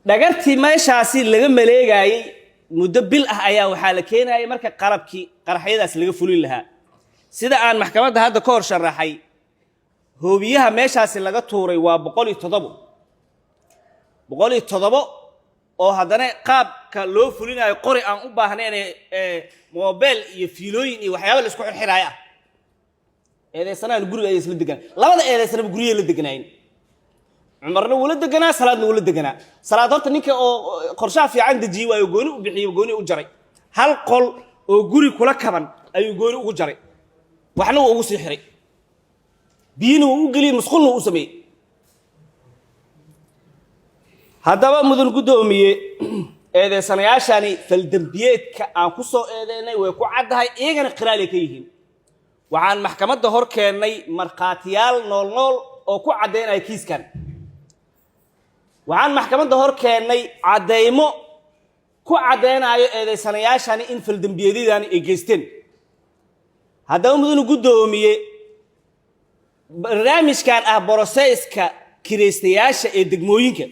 Dhagartii meeshaasi laga maleegaayey muddo bil ah ayaa waxaa la keenayay marka qalabkii qaraxyadaas laga fulin lahaa. Sida aan maxkamadda hadda ka hor sharaxay, hoobiyaha meeshaasi laga tuuray waa 107, 107. Oo haddana qaabka loo fulinayo qori aan u baahnayn, mobile iyo fiilooyin iyo waxyaaba la isku xirxiraayo ah. Eedeysanahan guriga ayay isla deganaa. Labada eedeysanaba guryahay la deganaayeen. Cumarna wuu la deganaa, Salaadna wuu la deganaa. Salaad horta ninka oo qorshaha fiican dejiyey waayo, gooni u bixiyey, gooni u jaray. Hal qol oo guri kula kaban ayuu gooni ugu jaray, waxna wuu ugu sii xiray, biyina wuu u geliyey, musqulna wuu u sameeyey. Haddaba, mudan guddoomiye, eedeysanayaashani faldembiyeedka aan ku soo eedeynay way ku caddahay, iyagana qiraalay ka yihiin. Waxaan maxkamadda hor keennay markhaatiyaal nool nool oo ku caddaynaya kiiskan. Waxaan maxkamadda hor keennay caddaymo ku caddaynayo eedeysanayaashani in faldembiyeedyadani ay geysteen. Haddaba, mudane guddoomiye, barnaamijkan ah process-ka kiraystayaasha ee degmooyinka,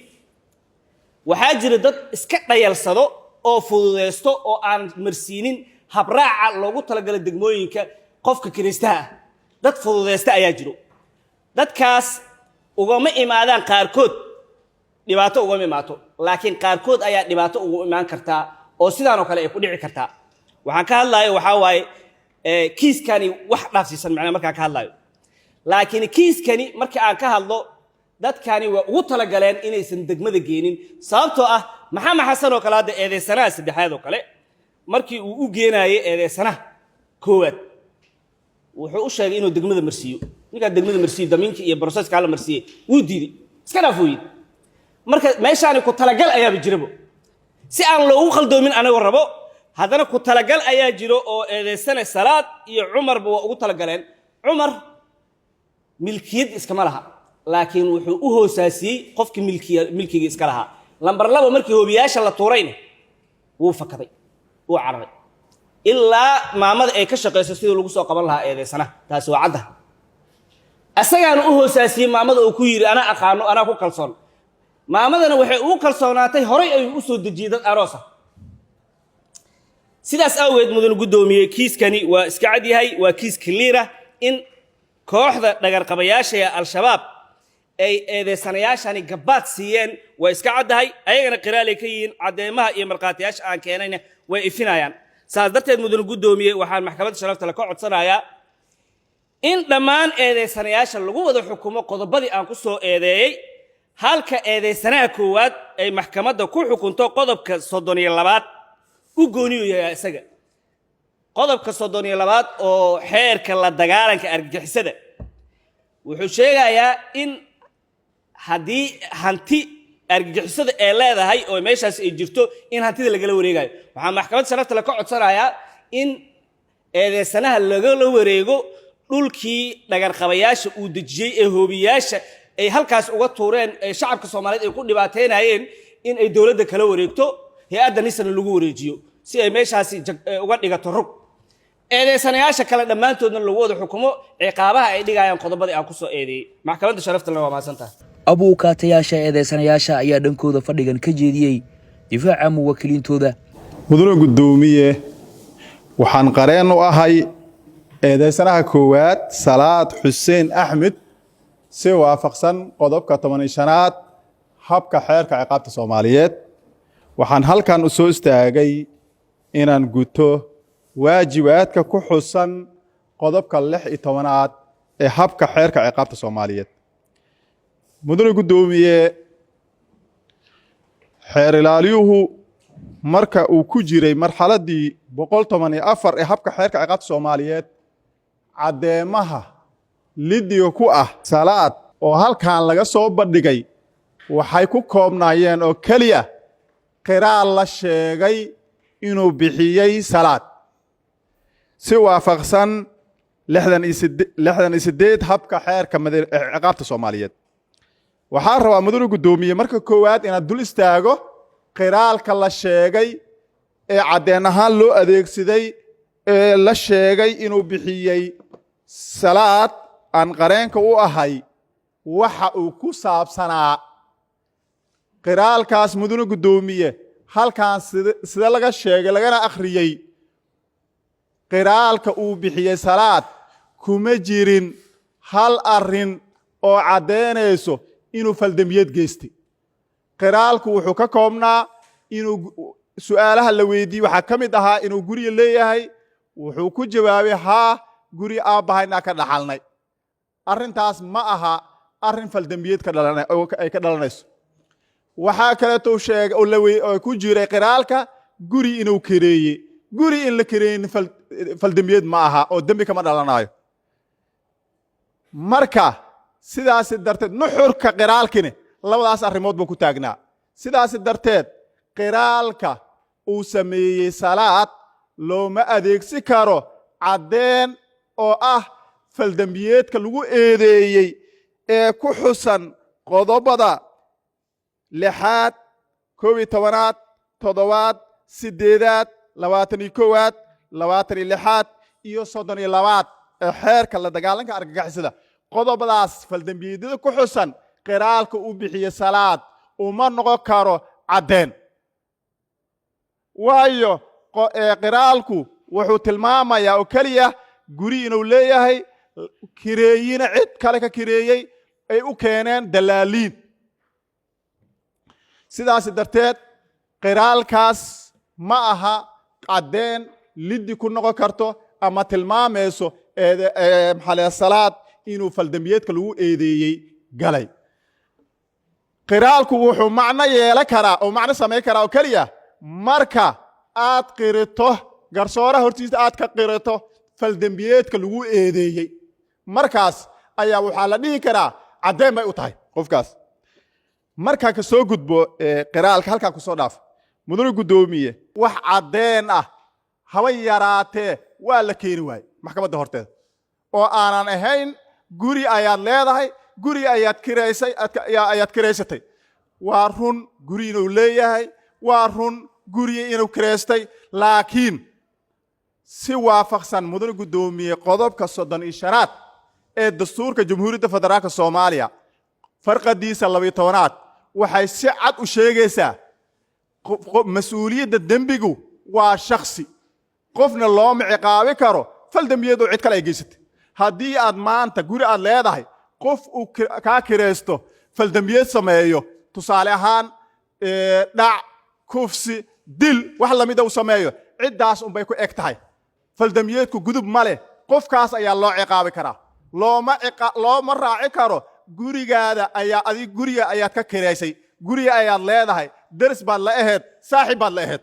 waxaa jira dad iska dhayalsado oo fududeysto oo aan marsiinin habraaca loogu talagalay degmooyinka qofka kiraystaha ah. Dad fududeysta ayaa jiro. Dadkaas ugama imaadaan, qaarkood dhibaato ugama imaato, laakiin qaarkood ayaa dhibaato ugu imaan kartaa oo sidaan oo kale ay ku dhici kartaa. Waxaan ka hadlaayo waxaa waaye kiiskani wax dhaafsiisan macnaa markaan ka hadlaayo, laakiin kiiskani marka aan ka hadlo, dadkani waa ugu talagaleen inaysan degmada geenin, sababtoo ah Maxamed Xasan oo kale, hadda eedeysanaha saddexaad oo kale, markii uu u geenaayey eedeysanaha koowaad, wuxuu u sheegay inuu degmada marsiiyo. Ninkaa degmada marsiiyo, damiinka iyo process-ka hala marsiiyey, wuu diiday, iska dhaaf wuu yidhi. Marka meeshaani ku talagal ayaaba jirabo, si aan loogu khaldoomin anagoo rabo. Haddana ku talagal ayaa jiro oo eedeysane Salaad iyo Cumarba waa ugu talagaleen. Cumar milkiyad iskama laha, laakiin wuxuu u hoosaasiyey qofkii milkiya, milkiga iska lahaa. Lambar 2, markii hoobiyaasha la tuurayna wuu fakaday, wuu cararay ilaa maamada ay ka shaqayso sidii lagu soo qaban lahaa eedeysanaha. Taasi waa cadda. Asagaana u hoosaasiyey maamada oo ku yidhi, "Anaa aqaano, anaa ku kalsoon." Maamadana waxay ugu kalsoonaatay, horay ayuu u soo dejiyey dad aroos ah. Sidaas awgeed, mudan guddoomiye, kiiskani waa iska cad yahay, waa kiis clear ah in kooxda dhagarqabayaasha ee Al-Shabaab ay eedeysanayaashani gabaad siiyeen. Waa iska caddahay, ayagana qiraalay ka yihiin, caddeemaha iyo markhaatiyaasha aan keenayna way ifinayaan. Saas darteed, mudan guddoomiye, waxaan maxkamadda sharafta le ka codsanayaa in dhammaan eedeysanayaasha lagu wada xukumo qodobadii aan ku soo eedeeyey, halka eedeysanaha koowaad ay maxkamadda ku xukunto qodobka 32aad u gooniyu yahay isaga, qodobka 32aad oo xeerka la dagaalanka argagixisada. Wuxuu sheegayaa in haddii hanti argagixisada ee leedahay oo meeshaas ay jirto, in hantida lagala wareegayo. Waxaa maxkamad sharafta le ka codsanayaa in eedeysanaha lagala wareego dhulkii dhagarqabayaasha uu dejiyey ee hoobiyaasha ay halkaas uga tuureen, ee shacabka Soomaaliyeed ay ku dhibaateynayeen, in ay dowladda kala wareegto, hay-adda NISA-na lagu wareejiyo si ay meeshaasi uga dhigato rug. Eedeysanayaasha kale dhammaantoodna lagu wada xukumo ciqaabaha ay dhigayaan qodobadii aan kusoo eedeeyey. Maxkamadda sharaftale waa mahadsantahay. Abuukaatayaasha eedeysanayaasha ayaa dhankooda fadhigan ka jeediyey difaaca muwaakiliintooda. Mudane guddoomiye, waxaan qareen u ahay eedeysanaha koowaad, Salaad Xuseen Axmed, si waafaqsan qodobka 15aad habka xeerka ciqaabta Soomaaliyeed. Waxaan halkan u soo istaagay inaan guto waajibaadka ku xusan qodobka 16aad ee habka xeerka ciqaabta Soomaaliyeed. Mudane guddoomiye, xeer ilaaliyuhu marka uu ku jiray marxaladdii 114 ee habka xeerka ciqaabta Soomaaliyeed, caddeemaha lidiga ku ah Salaad oo halkan laga soo bandhigay waxay ku koobnaayeen oo keliya qiraal la sheegay inuu bixiyey Salaad, si waafaqsan 68 habka xeerka ciqaabta Soomaaliyeed. Waxaan rabaa, mudane guddoomiye, marka koowaad inaad dul istaago qiraalka la sheegay ee caddeen ahaan loo adeegsaday ee la sheegay inuu bixiyey Salaad aan qareenka u ahay. Waxa uu ku saabsanaa qiraalkaas, mudane guddoomiye, halkan sida laga sheegay lagana akhriyey, qiraalka uu bixiyey Salaad kuma jirin hal arrin oo caddaynayso inuu faldembiyeed geystay. Qiraalku wuxuu ka koobnaa Inuu su'aalaha la weydiiyey waxaa ka mid ahaa inuu guriga leeyahay. Wuxuu ku jawaabay, "Haa, guri aabbahaynaa ka dhaxalnay." Arrintaas ma aha arrin faldembiyeed ka dhalan oo ay ka dhalanayso. Waxaa kaleeto uu sheegay oo la oo ku jiray qiraalka guri inuu kireeyey. Guri in la kireeyin faldembiyeed ma aha oo dembi kama dhalanayo. Marka sidaasi darteed, nuxurka qiraalkini labadaas arrimood buu ku taagnaa. Sidaasi darteed, qiraalka uu sameeyey Salaad looma adeegsi karo caddeen oo ah faldembiyeedka lagu eedeeyey ee ku xusan qodobada 6aad, 11aad, 7aad, 8aad, 21aad, 26aad iyo 32aad ee xeerka la dagaalanka argagixisada. Qodobadaas faldembiyeedyada ku xusan qiraalka u bixiye Salaad uma noqon karo caddeen, waayo qiraalku wuxuu tilmaamayaa oo keliya guri inuu leeyahay, kireeyina cid kale ka kireeyey, ay u keeneen dalaaliin. Sidaas darteed, qiraalkaas ma aha caddeen liddi ku noqon karto ama tilmaamayso maxaa la Salaad inuu faldembiyeedka lagu eedeeyey galay. Qiraalku wuxuu macno yeelan karaa oo macno samayn karaa oo keliya marka aad qirito garsooraha hortiisa, aad ka qirito faldembiyeedka lagu eedeeyey. Markaas ayaa waxaa la dhihi karaa caddeen bay u tahay qofkaas. Markaa ka soo gudbo qiraalka, halkaa ku soo dhaaf. Mudane guddoomiye, wax caddeen ah haba yaraatee waa la keeni waaye maxkamadda horteeda oo aanan ahayn guri ayaad leedahay, guri ayaad kiraysay, ayaad kiraysatay. Waa run guri inuu leeyahay, waa run guri inuu kiraystay, laakiin si waafaqsan, mudane guddoomiye, qodobka 35aad ee dastuurka Jamhuuriyadda Federaalka Soomaaliya, farqadiisa 12aad, waxay si cad u sheegaysaa mas-uuliyadda dembigu waa shaksi. Qofna looma ciqaabi karo fal dembiyeed oo cid kale ay geysatay. Haddii aad maanta guri aad leedahay, qof uu kaa kiraysto faldembiyeed sameeyo, tusaale ahaan dhac, kufsi, dil, wax lamida uu sameeyo, ciddaas unbay ku eg tahay. Faldembiyeedku gudub ma leh, qofkaas ayaa loo ciqaabi karaa. Looma raaci karo gurigaada ayaa adig guriga ayaad ka kiraysay, guriga ayaad leedahay, deris baad la aheyd, saaxiib baad la aheyd.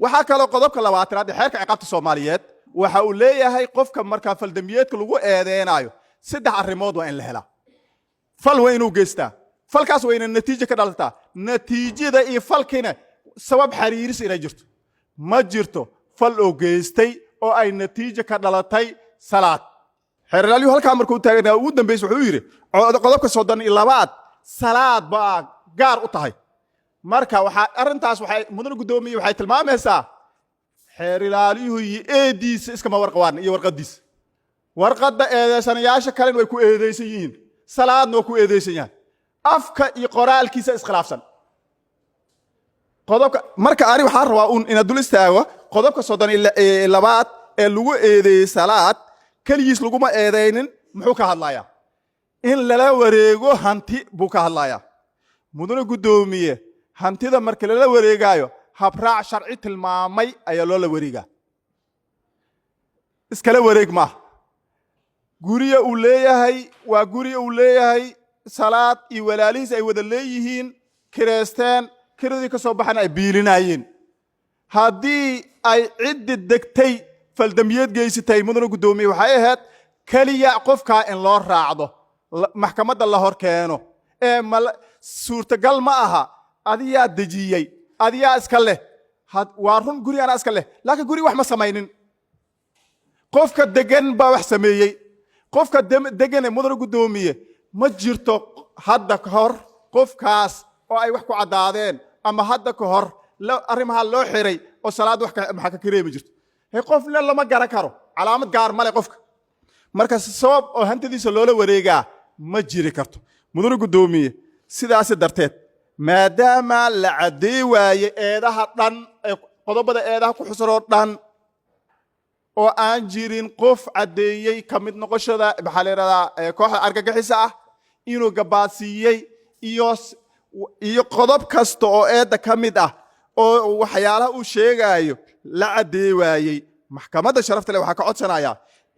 Waxaa kaloo qodobka 20aad ee xeerka ciqaabta Soomaaliyeed waxa uu leeyahay, qofka markaa faldembiyeedka lagu eedeynayo saddex arrimood waa in la helaa: fal waa inuu geystaa, falkaas waa ina natiijo ka dhalataa, natiijada iyo falkiina sabab xiriiris inay jirto. Ma jirto fal oo geystay oo ay natiijo ka dhalatay Salaad. Xeeralaalyu halkaa markuu taagnaa, ugu dambaysa wuxuu yidhi qodobka 32aad Salaad baa gaar u tahay. Marka waxaa arrintaas waxay, mudane guddoomiye, waxay tilmaamaysaa xeer ilaaliyuhu iyo eediisa iskama warqabaan iyo warqadiisa. Warqadda eedeysanayaasha kalena way ku eedeysan yihiin, Salaadna waa ku eedeysan yahay. Afka iyo qoraalkiisa iskhilaafsan. Qodobka marka ani waxaan rabaa un inaad dul istaago qodobka 32aad ee lagu eedeeyey Salaad. Keligiis laguma eedeynin. Muxuu ka hadlayaa? In lala wareego hanti buu ka hadlayaa. Mudane guddoomiye, hantida marka lala wareegaayo, habraac sharci tilmaamay ayaa loola wareegaa, iskala wareeg maaha. Guriya uu leeyahay waa guriga uu leeyahay Salaad iyo walaalihiis ay wada leeyihiin, kireysteen, kiradii ka soo baxana ay biilinayeen. Haddii ay ciddi degtay faldambiyeed geysatay, mudane guddoomiye, waxay ahayd keliya qofkaa in loo raacdo, maxkamadda la hor keeno. Ee ma suurtagal ma aha adiyaa dejiyey, adiyaa iska leh. Waa run guri anaa iska leh, laakiin guri wax ma samaynin, qofka degan baa wax sameeyey. Qofka degane, mudane guddoomiye, ma jirto hadda ka hor qofkaas oo ay wax ku caddaadeen ama hadda ka hor arrimaha loo xiray oo Salaad wax maxaa ka kireemi jirto. He, qofna lama garan karo, calaamad gaar male qofka. Marka sabab oo hantidiisa loola wareegaa ma jiri karto, mudane guddoomiye. Sidaasi darteed, maadaama la caddey waaye eedaha dhan ee qodobada eedaha ku xusan oo dhan, oo aan jirin qof caddeeyey ka mid noqoshada, maxaa la yidhahdaa, kooxda argagixisa ah inuu gabaadsiiyey iyo Iyo qodob kasta oo eedda ka mid ah oo waxyaalaha uu sheegaayo la caddeey waayey, maxkamadda sharafta leh waxaa ka codsanayaa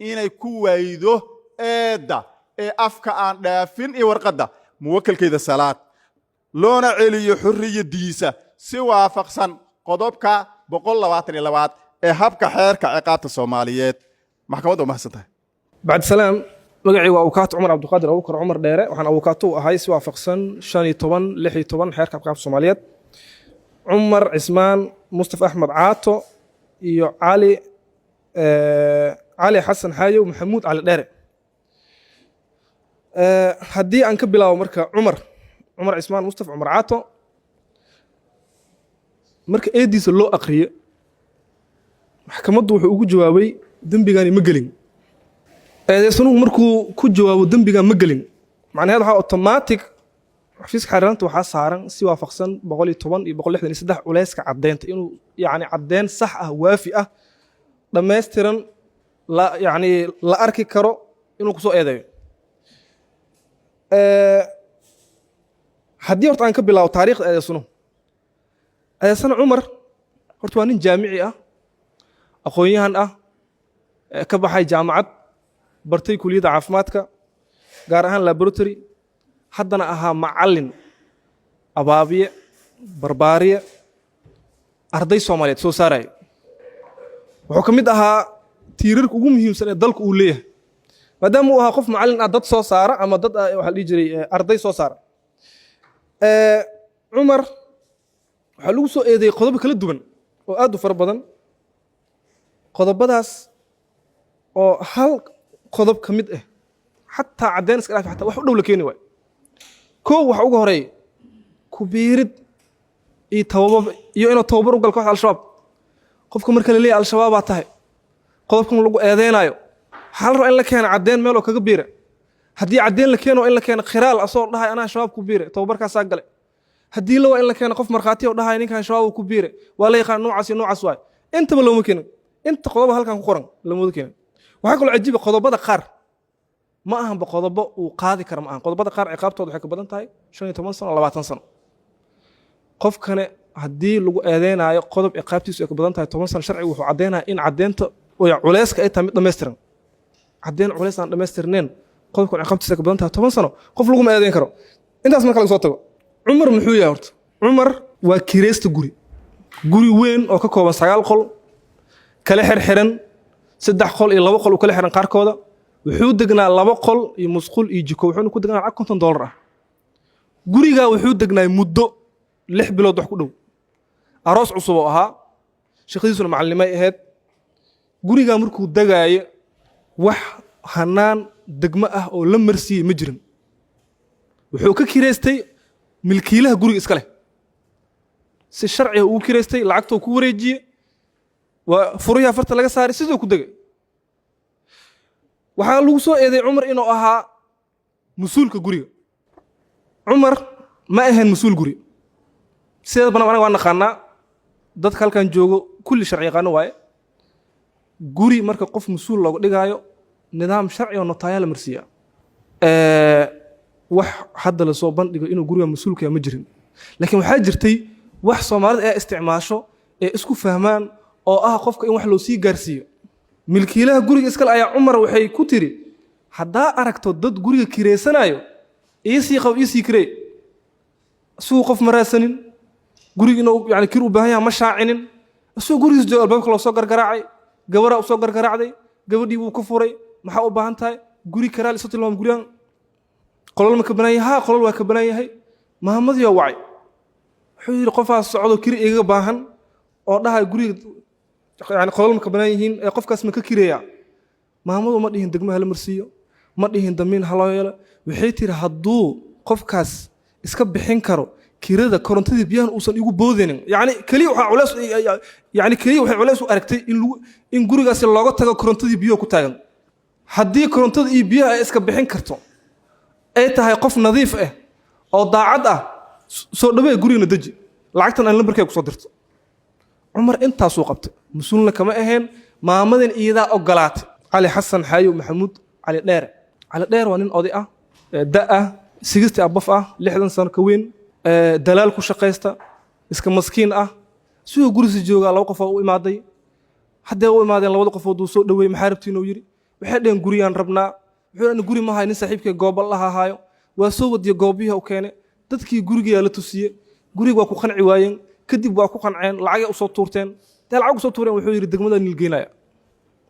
inay ku waydo eedda ee afka aan dhaafin iyo warqadda muwakalkayda Salaad, loona celiyo xorriyaddiisa si waafaqsan qodobka 122aad ee habka xeerka ciqaabta Soomaaliyeed. Maxkamadda waa mahadsan tahay. Bacdisalaam, magacii waa Awokaato Cumar Cabdiqaadir Abubakar Cumar Dheere. Waxaan awokaato u ahay si waafaqsan 15, 16 xeerka ciqaabta Soomaaliyeed Cumar Cismaan Mustafa Axmed Caato iyo Cali Xasan Xaayow Maxamuud Cali Dheere. Haddii aan ka bilaabo marka Cumar Cismaan Mustafa Cumar Caato, marka eediisa loo aqriyo maxkamaddu, wuxuu ugu jawaabay dembigani ma gelin. Eedeysanuhu markuu ku jawaabo dembigan ma gelin, macnaheed waxaa automatic xafiiska xeeraranta waxaa saaran si waafaqsan 110 iyo 163 culeyska caddeynta, inuu yacni caddeyn sax ah, waafi ah, dhammaystiran, la yacni la arki karo inuu kusoo eedeeyo. Haddii horta aan ka bilaabo taariikhda eedeysanuhu, eedeysane Cumar horta waa nin jaamici ah, aqoon-yahan ah, ka baxay jaamacad, bartay kuliyadda caafimaadka, gaar ahaan laboratory, haddana ahaa macallin abaabiye, barbaariye arday Soomaaliyeed soo saaraya. Wuxuu ka mid ahaa tiirarka ugu muhiimsan ee dalka uu leeyahay, maadaama uu ahaa qof macallin ah, dad soo saara ama dad waxaa la dhihi jiray arday soo saara. Cumar waxaa lagu soo eedeeyey qodobo kala duwan oo aad u fara badan, qodobadaas oo hal qodob ka mid ah xataa caddeyn iska dhaaf, xataa wax u dhow la keeni waayo. Kow, waxa uga horeeya ku biirid iyo tababar iyo inuu tababar u galo kooxda Al-Shabaab. Qofka marka la leeyahay Al-Shabaabaa tahay, qodobkan lagu eedeynayo, waxaa la rabaa in la keeno caddeyn meel oo kaga biira. Haddii caddeyn la keeno, in la keeno khiraal asoo dhahay anaa Shabaab ku biire, tababarkaasaa gale. Haddii la waa in la keeno qof markhaati oo dhahay ninkan Shabaab uu ku biire, waa la yaqaan, noocaas iyo noocaas waay. Intaba looma keenin. Inta qodoba halkan ku qoran looma keenin. Waxaa kaloo cajiiba, qodobada qaar ma ahanba qodobo uu qaadi kara, ma ahan. Qodobada qaar ciqaabtooda waxay ka badan tahay 15 sano, 20 sano. Qofkane haddii lagu eedeynaayo qodob ciqaabtiisu ay ka badan tahay 10 sano, sharcigu wuxuu caddeynaya in caddeynta culeyska ay tahay mid dhammaystiran. Caddeyn culeys aan dhammaystirneen, qodobkan ciqaabtiisa ay ka badan tahay 10 sano, qof laguma eedeyn karo. Intaas marka laga soo tago, Cumar muxuu yahay horta? Cumar waa kireysta guri, guri weyn oo ka kooban sagaal qol, kala xirxiran, saddex qol iyo laba qol u kala xiran qaarkooda. Wuxuu degnaa laba qol iyo musqul iyo jiko, wuxuuna ku degnaa lacag $50 ah. Gurigaa wuxuu degnaay muddo 6 bilood wax ku dhow. Aroos cusub oo ahaa, shaqadiisuna macallimay ahayd. Gurigaa markuu degaayo, wax hanaan degmo ah oo la marsiiyey ma jirin. Wuxuu ka kireystay milkiilaha guriga iska leh, si sharciga ugu kireystay, lacagtuu ku wareejiyey, waa furihii afarta laga saaray, sidoo ku degay. Waxaa lagu soo eeday Cumar inuu ahaa mas-uulka guriga. Cumar ma ahayn mas-uul guri. Sideed bana anaga waa naqaanaa, dadka halkan joogo kulli sharci yaqaano waaye. Guri marka qof mas-uul looga dhigaayo, nidaam sharci oo notaayaa la marsiiyaa. Wax hadda lasoo bandhigo inuu guriga mas-uulka yahay ma jirin, laakiin waxaa jirtay wax Soomaalida ay isticmaasho ee isku fahmaan oo ah qofka in wax loo sii gaarsiiyo. Milkiilaha guriga iskale ayaa Cumar waxay ku tiri: "Haddaa aragto dad guriga kireysanayo, iisii qab, iisii kirey." Isaguu qof ma raadsanin guriga inuu yani kir u baahan yahay, ma shaacinin. Isagoo gurigiis jooga albaabka loo soo gargaraacay, gabaraa u soo gargaraacday, gabadhii wuu ka furay. "Maxaa u baahan tahay?" "Guri karaal isu tilmaam. Gurigan qolol ma ka banaan yahay?" "Haa, qolol waa ka banaan yahay." Maamadii oo wacay, wuxuu yidhi: "Qofaas socdo kiri igaga baahan oo dhahay guriga yani qolol ma ka banaan yihiin, ee qofkaas ma ka kireeyaa?" Maamadu ma dhihin degmo hala marsiiyo, ma dhihin damiin ha loo yeelo. Waxay tiri: "Hadduu qofkaas iska bixin karo kirada, korontadii, biyahan uusan igu boodaynin." Yani keliya waxaa culeys, yani keliya waxay culeys u aragtay in lagu in gurigaasi looga tago korontadii, biyuhu ku taagan. Haddii korontada iyo biyaha ay iska bixin karto, ay tahay qof nadiif ah oo daacad ah, soo dhawee gurigana, deji, lacagtan aan lambarkay kusoo dirto. Cumar intaasuu qabtay, mas-uulna kama ahayn. Maamadan iyadaa ogolaatay. Cali Xasan Xaayow Maxamuud Cali Dheere, Cali Dheer waa nin oday ah, da ah, 60 above ah, 60 sano ka weyn. Dalaal ku shaqaysta, iska maskiin ah. Siduu gurisi joogaa laba qof oo u imaaday. Haddee u imaadeen labada qofood, uu soo dhoweeyey. "Maxaa rabtiin?" uu yidhi. Waxay dheheen, "Guriyaan rabnaa." Wuxuu yidhi, "Guri ma hayo, nin saaxiibkay gooba laha haayo." Waa soo wadiye, goobihi u keenay. Dadkii gurigiyaa la tusiye. Guriga waa ku qanci waayeen. Kadib waa ku qanceen, lacagay usoo tuurteen. Dee lacag usoo tuureen, wuxuu yidhi, "Degmada nilgeynaya."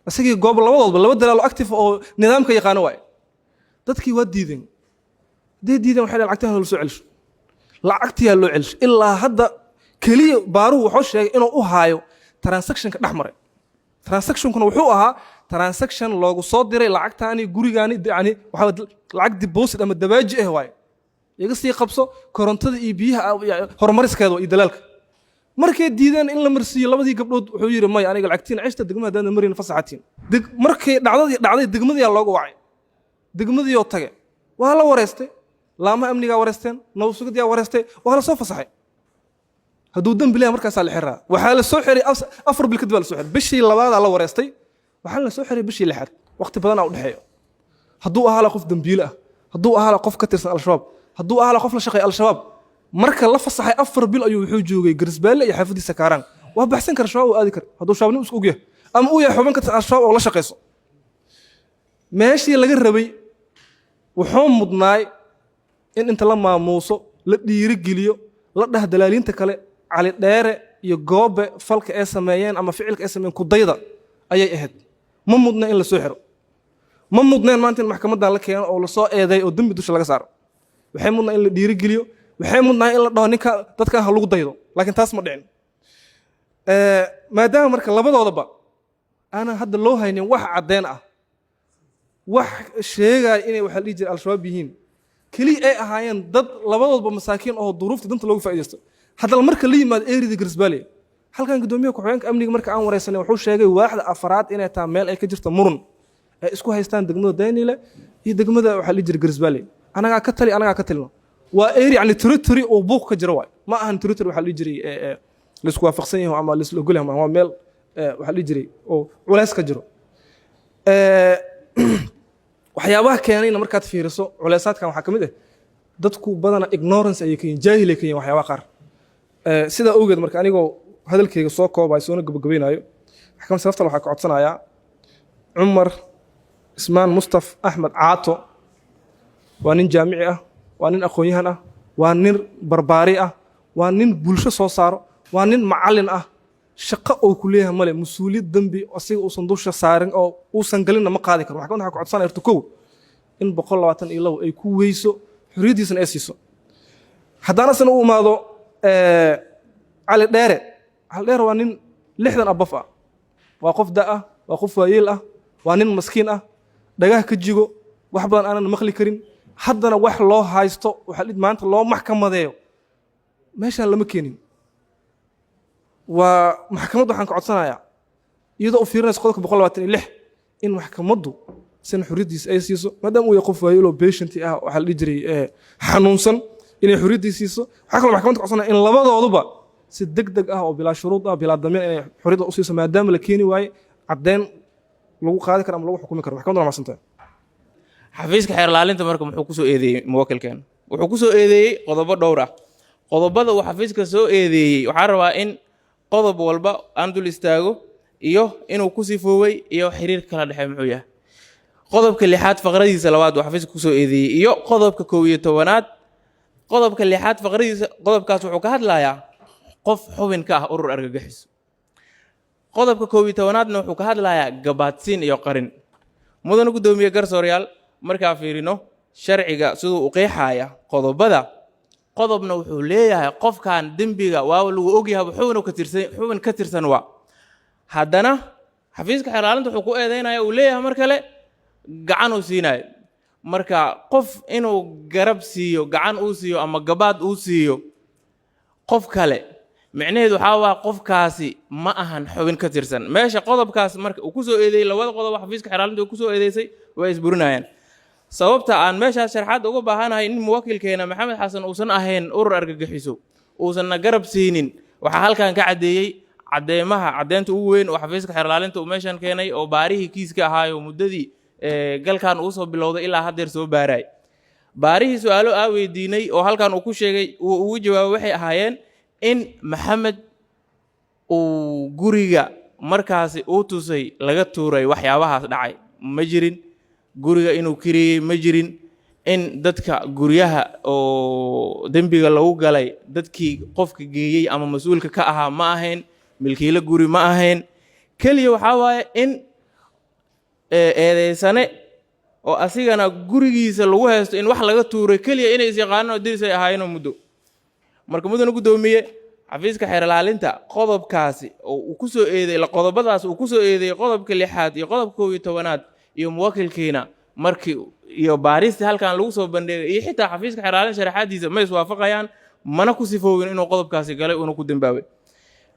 Isagii goobo labadoodba laba dalaalo active oo nidaamka yaqaano waaye. Dadkii waa diideen. Hadday diideen, waxay dhaheen, "Lacagtaha loo soo celisho." Lacagtiyaa loo celisho. Ilaa hadda keliya baaruhu wuxuu sheegay inuu u haayo transactionka dhex maray. Transactionkuna wuxuu ahaa transaction loogu soo diray lacagtaani gurigaani, yani waxaa lacag deposit ama dabaaji ah waaye, iga sii qabso korontada iyo biyaha horumariskeeda iyo dalaalka. Markay diideen in la marsiiyo labadii gabdhood, wuxuu yidhi, "May, aniga lacagtiin ceshta, degmada haddaan marin fasaxatiin." Markay dhacdadii dhacday, degmadiyaa looga wacay. Degmadiioo tage waa la wareystay, laamaha amnigaa wareysteen, nabad sugidyaa wareystay, waa la soo fasaxay. Hadduu dembi leeyahay markaasaa la xiraa. Waxaa la soo xiray 4 bil kadib baa la soo xiray. Bishii labaadaa la wareystay, waxaa la soo xiray bishii lixaad. Waqti badanaa u dhexeeyo. Hadduu ahaa la qof dembiile ah, hadduu ahaa la qof ka tirsan Al-Shabaab, hadduu ahaa la qof la shaqeeya Al-Shabaab, marka la fasaxay 4 bil ayuu wuxuu joogay Garisbaalle iyo xaafadiisa Kaaraan. Waa baxsan kara, Shabaab uu aadi kara, hadduu shabaabnimo isku ogyahay ama uu yahay xubin ka tirsan Al-Shabaab oo la shaqeyso. Meeshii laga rabay, wuxuu mudnaay in inta la maamuuso, la dhiirigeliyo, la dhah dalaaliinta kale, Cali Dheere iyo Goobe falka ay sameeyeen ama ficilka ay sameeyeen kudayda ayay ahayd. Ma mudna in la soo xiro, ma mudneen maanta in maxkamaddan la keeno oo lasoo eedeey oo dembi dusha laga saaro. Waxay mudnaa in la dhiirigeliyo, waxay mudnaa in la dhaho ninka dadkan ha lagu daydo, laakiin taas ma dhicin. Maadaama marka labadoodaba aanan hadda loo haynin wax caddeyn ah, wax sheegaya inay waxaa la dhihi jiray Al-Shabaab yihiin, keliya ay ahaayeen dad labadoodba masaakiin oo duruufta danta looga faa'iidaysto. Haddana marka la yimaado erida Garisbaale, halkan guddoomiyaha ku-xigeenka amniga marka aan wareysanay, wuxuu sheegay waaxda afraad inay tahay meel ay ka jirto murun ay isku haystaan degmada Daynile iyo degmada waxaa la dhihi jiray Garisbaale. Anagaa ka tali, anagaa ka talino. Waa area, yani territory oo buuq ka jiro waay. Ma ahan territory waxaa la dhihi jiray laisku waafaqsan yahay ama laisla ogol yahay. Waa meel waxaa la dhihi jiray oo culays ka jiro. Waxyaabaha keenayna markaad fiiriso culeysaadkan waxaa ka mid ah dadku badana ignorance ayay ka yihiin, jaahil ay ka yihiin waxyaabaha qaar. Sidaa awgeed marka, anigoo hadalkayga soo koobayo soona gabagabaynayo, maxkamad sharafta waxaa ka codsanayaa Cumar Ismaan Mustaf Axmed Caato. Waa nin jaamici ah, waa nin aqoon-yahan ah, waa nin barbaari ah, waa nin bulsho soo saaro, waa nin macallin ah. Shaqo uu ku leeyahay male, mas-uuliyad dembi asiga uusan dusha saarin oo uusan galinna ma qaadi karo. Maxkamadda waxaa ka codsanaya horta kow in 122 ay ku weyso, xorriyaddiisana ay siiso. Haddana asna u imaado Cali Dheere. Cali Dheere waa nin 60 above ah, waa qof da ah, waa qof waayeel ah, waa nin maskiin ah, dhagaha ka jigo, wax badan aanan maqli karin. Haddana wax loo haysto waxaa dhid maanta loo maxkamadeeyo meeshaan lama keenin. Waa maxkamadda waxaan ka codsanayaa, iyadoo u fiirinaysa qodobka 126, in maxkamaddu sina xorriyaddiisa ay siiso, maadaama uu yahay qof waayeloo patient ah, waxaa la dhihi jiray xanuunsan, inay xorriyaddiisa siiso. Waxaa kaloo maxkamadda ka codsanaya in labadooduba si deg deg ah oo bilaa shuruud ah, bilaa damiin, inay xorriyadda u siiso, maadaama la keeni waaye caddeyn lagu qaadi karo ama lagu xukumi karo. Maxkamadda waa mahadsantahay. Xafiiska xeer ilaalinta marka muxuu kusoo eedeeyey muwakilkan? Wuxuu kusoo eedeeyey qodobo dhowr ah. Qodobada uu xafiiska soo eedeeyey waxaa rabaa in qodob walba aan dul istaago iyo inuu ku sifoowey iyo xiriir kala dhexey muxuu yahay. Qodobka lixaad faqradiisa labaad uu xafiiska kusoo eedeeyey iyo qodobka 11aad. Qodobka lixaad faqradiisa, qodobkaas wuxuu ka hadlayaa qof xubin ka ah urur argagixiso. Qodobka 11aadna wuxuu ka hadlayaa gabaadsiin iyo qarin. Mudana guddoomiye, garsoorayaal, markaa fiirino sharciga siduu u qeexaya qodobada, qodobna wuxuu leeyahay qofkan dembiga waa lagu ogyahay xubin ka tirsan, xubin ka tirsan waa. Haddana xafiiska xeer ilaalinta wuxuu ku eedeynaya, uu leeyahay mar kale gacan uu siinayo. Marka qof inuu garab siiyo, gacan uu siiyo ama gabaad uu siiyo qof kale, micnaheedu waxaa waa qofkaasi ma ahan xubin ka tirsan meesha. Qodobkaas marka uu ku soo eedeeyey, labada qodob xafiiska xeer ilaalinta uu ku soo eedeysay way isburinayaan. Sababta aan meeshaas sharxaad uga baahanahay in muwakilkeena Maxamed Xasan uusan ahayn urur argagixiso, uusanna garab siinin, waxaa halkan ka caddeeyey caddeemaha. Caddeynta ugu weyn oo xafiiska xeer ilaalinta uu meeshan keenay oo baarihii kiiska ahaayo muddadii galkan uu soo bilowday ilaa haddeer soo baaraay. Baarihii su-aalo aa weydiinay oo halkan uu ku sheegay uu ugu jawaabay waxay ahaayeen in Maxamed uu guriga markaasi uu tusay laga tuuray. Waxyaabahaas dhacay ma jirin, guriga inuu kireeyey ma jirin, in dadka guryaha oo dembiga lagu galay dadkii qofka geeyey ama mas-uulka ka ahaa ma ahayn, milkiilo guri ma ahayn. Keliya waxaa waaye in eedeysane oo asigana gurigiisa lagu haysto in wax laga tuuray, keliya inay isyaqaanaan oo deris ay ahaayeenoo muddo. Marka, mudana guddoomiye, xafiiska xeer ilaalinta qodobkaasi oo uu ku soo eedeey, qodobadaas uu ku soo eedeeyey, qodobka lixaad iyo qodobka 11aad iyo muwakilkiina markii iyo baaristii halkan lagu soo bandhigay iyo xitaa xafiiska xeer ilaalinta sharaxaadiisa ma iswaafaqayaan, mana ku sifoowin inuu qodobkaasi galay, uuna ku dembaabay,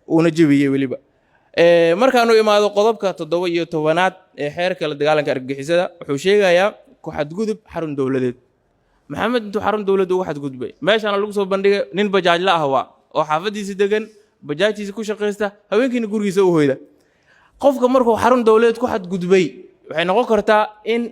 uuna jebiyey weliba. Markaanu imaado qodobka 17aad ee xeerka la dagaalanka argagixisada, wuxuu sheegayaa ku xadgudub xarun dowladeed. Maxamed intuu xarun dowladda ugu xadgudbay meeshaana lagu soo bandhigay, nin bajaajla ah waa oo xaafadiisa degan, bajaajtiisa ku shaqaysta, haweenkiina gurigiisa u hoyda. Qofka markuu xarun dowladeed ku xadgudbay, waxay noqon kartaa in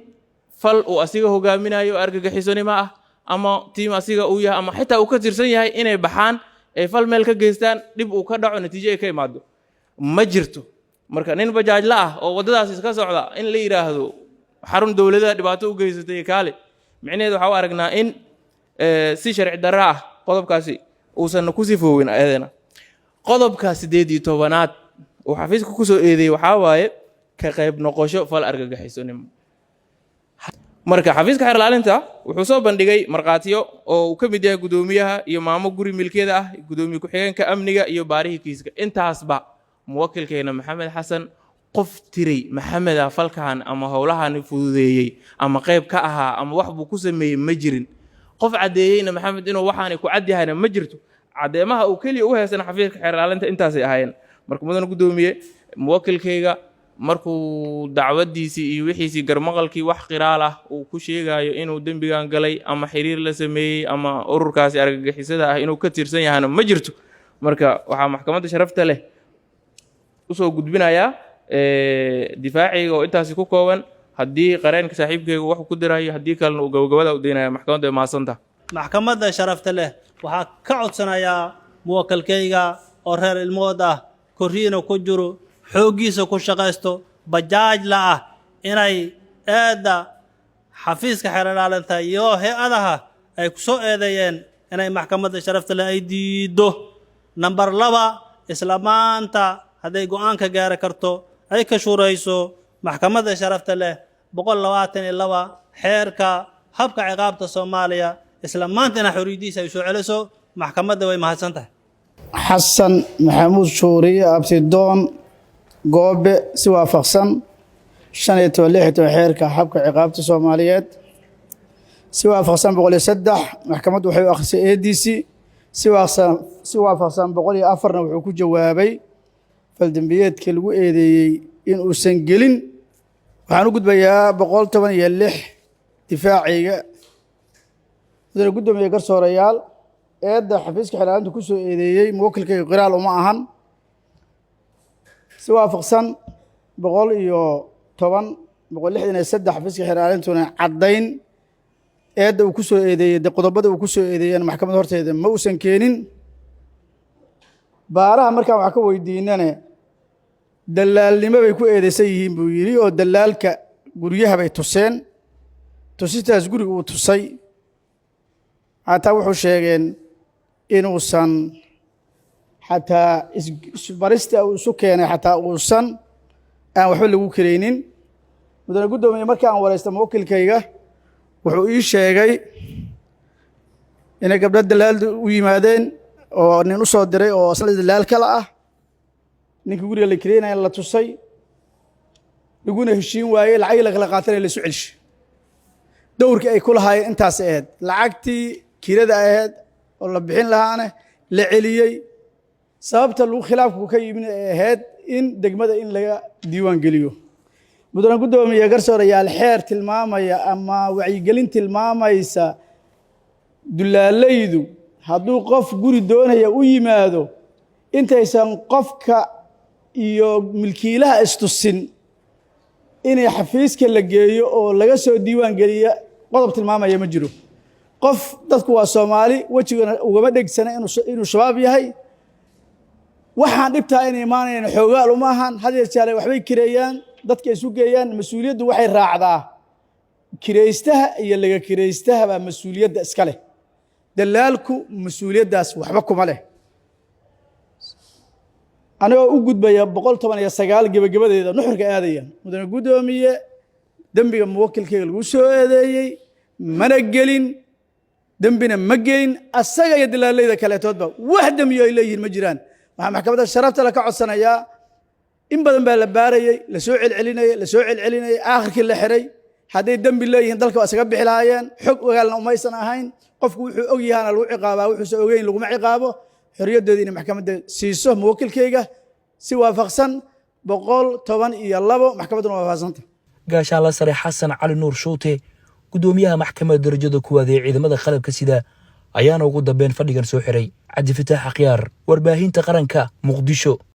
fal uu asiga hogaaminayo argagixisonimo ah, ama tiim asiga uu yahay ama xitaa uu ka tirsan yahay inay baxaan, ay fal meel ka geystaan, dhib uu ka dhaco, natiijo ay ka imaado. Ma jirto marka nin bajaajla ah oo waddadaas iska socda in la yidhaahdo xarun dowladada dhibaato u geysatay kaale. Micnaheedu waxaa u aragnaa in si sharci darro ah qodobkaasi uusan ku sifoowin ayadana. Qodobka 18aad uu xafiiska ku soo eedeeyey waxaa waaye ka qayb noqosho fal argagixisonimo. Marka xafiiska xeer ilaalinta wuxuu soo bandhigay markhaatiyo oo uu ka mid yahay guddoomiyaha iyo maamo guri milkiyada ah, guddoomiye ku-xigeenka amniga iyo baarihii kiiska. Intaasba muwakilkeena Maxamed Xasan qof tiray Maxameda falkan ama howlahan fududeeyey ama qayb ka ahaa ama wax buu ku sameeyey ma jirin. Qof caddeeyeyna Maxamed inuu waxaanay ku cad yahayna ma jirto. Caddeemaha uu keliya u haysana xafiiska xeer ilaalinta intaasay ahaayeen. Marka, mudana guddoomiye, muwakilkayga markuu dacwadiisii iyo wixiisii garmaqalkii wax qiraal ah uu ku sheegayo inuu dembigan galay ama xiriir la sameeyey ama ururkaasi argagixisada ah inuu ka tirsan yahana ma jirto. Marka waxaa maxkamadda sharafta leh usoo gudbinayaa difaacayga oo intaasi ku kooban. Haddii qareenka saaxiibkayga wax ku dirayo, haddii kalena uu gabagabada u daynaya maxkamadda, way mahadsantaha. Maxkamadda sharafta leh waxaa ka codsanayaa muwakalkayga oo reer ilmood ah, korriina ku jiro, xooggiisa ku shaqaysto, bajaajla ah, inay eedda xafiiska xeer ilaalinta iyo hay-adaha ay ku soo eedeeyeen inay maxkamadda sharafta leh ay diiddo. Nambar 2, isla maanta hadday go-aanka gaari karto ay ka shurayso maxkamadda sharafta leh 122 xeerka habka ciqaabta Soomaaliya, isla maanta ina xorriyaddiisa ay soo celiso maxkamadda. Way mahadsan tahay. Xasan Maxamuud Shuuriye Abtidoon Goobe, si waafaqsan 15, 16 xeerka habka ciqaabta Soomaaliyeed, si waafaqsan 103, maxkamaddu waxay u akhrisay eediisii. Si waafaqsan 104na wuxuu ku jawaabay faldembiyeedkii lagu eedeeyey in uusan gelin. Waxaan u gudbayaa 116 difaacayga. Mudane guddoomiye, garsoorayaal, eedda xafiiska xeer ilaalinta ku soo eedeeyey muwakilkayga qiraal uma ahan. Si waafaqsan 110, 163, xafiiska xeer ilaalintuna caddayn eedda uu ku soo eedeeyey, de qodobada uu ku soo eedeeyeen maxkamadda horteeda ma uusan keenin. Baaraha markaan wax ka weydiinane, dalaalnimo bay ku eedeysan yihiin buu yidhi, oo dalaalka guryaha bay tuseen. Tusistaas guriga uu tusay xataa wuxuu sheegeen inuusan xataa isbarista uu isu keenay xataa uusan aan waxba lagu karaynin. Mudane guddoomiye, markii aan waraysta muwakilkayga, wuxuu ii sheegay inay gabdho dalaal u yimaadeen oo nin u soo diray oo isla dalaal kale ah, ninkii guriga la kareynaya la tusay, laguna heshiin waayey, lacagii la kala qaatana la isu celshay. Dowrkii ay ku lahaayeen intaas ahayd, lacagtii kirada ahayd oo la bixin lahaana la celiyey. Sababta lagu khilaafku ka yimid ay ahayd in degmada in laga diiwaan geliyo. Mudane guddoomiye, garsoorayaal, xeer tilmaamaya ama wacyigelin tilmaamaysa dulaalaydu hadduu qof guri doonaya u yimaado, intaysan qofka iyo milkiilaha istusin inay xafiiska la geeyo oo laga soo diiwaan geliya, qodob tilmaamaya ma jiro. Qof dadku waa Soomaali, wejigana ugama dhegsana inuu Shabaab yahay. Waxaan dhibtaa in imaanayn xoogaal uma ahan. Had yeer jaale waxbay kireeyaan, dadka isu geeyaan. Mas-uuliyaddu waxay raacdaa kiraystaha iyo laga kiraystaha baa mas-uuliyadda iska leh. Dalaalku mas-uuliyaddaas waxba kuma leh. Anigoo u gudbaya 119 gebagabadeeda, nuxurka aadaya, mudane guddoomiye, dembiga muwakilkeyga lagu soo eedeeyey mana gelin, dembina ma gelin. Asaga iyo dalaaleyda kaleetoodba wax dembiyo ay leeyihiin ma jiraan. Waxaa maxkamadda sharafta le ka codsanayaa, in badan baa la baarayey, lasoo celcelinayey, lasoo celcelinayey, aakhirkii la xiray. Hadday dembi leeyihiin, dalka waa isaga bixi lahaayeen. Xog ogaalna umaysan ahayn. Qofku wuxuu og yahaana lagu ciqaabaa, wuxuusan ogeyn laguma ciqaabo. Xorriyaddoodii inay maxkamadda siiso muwakilkeyga si waafaqsan 112, maxkamadduna waa waafaqsanta. Gaashaanla sare Xasan Cali Nuur Shuute, gudoomiyaha maxkamadda darajada kuwaad ee ciidamada qalabka sida, ayaana ugu dambeyn fadhigan soo xiray. Cabdifataax Akhyaar, Warbaahinta Qaranka, Muqdisho.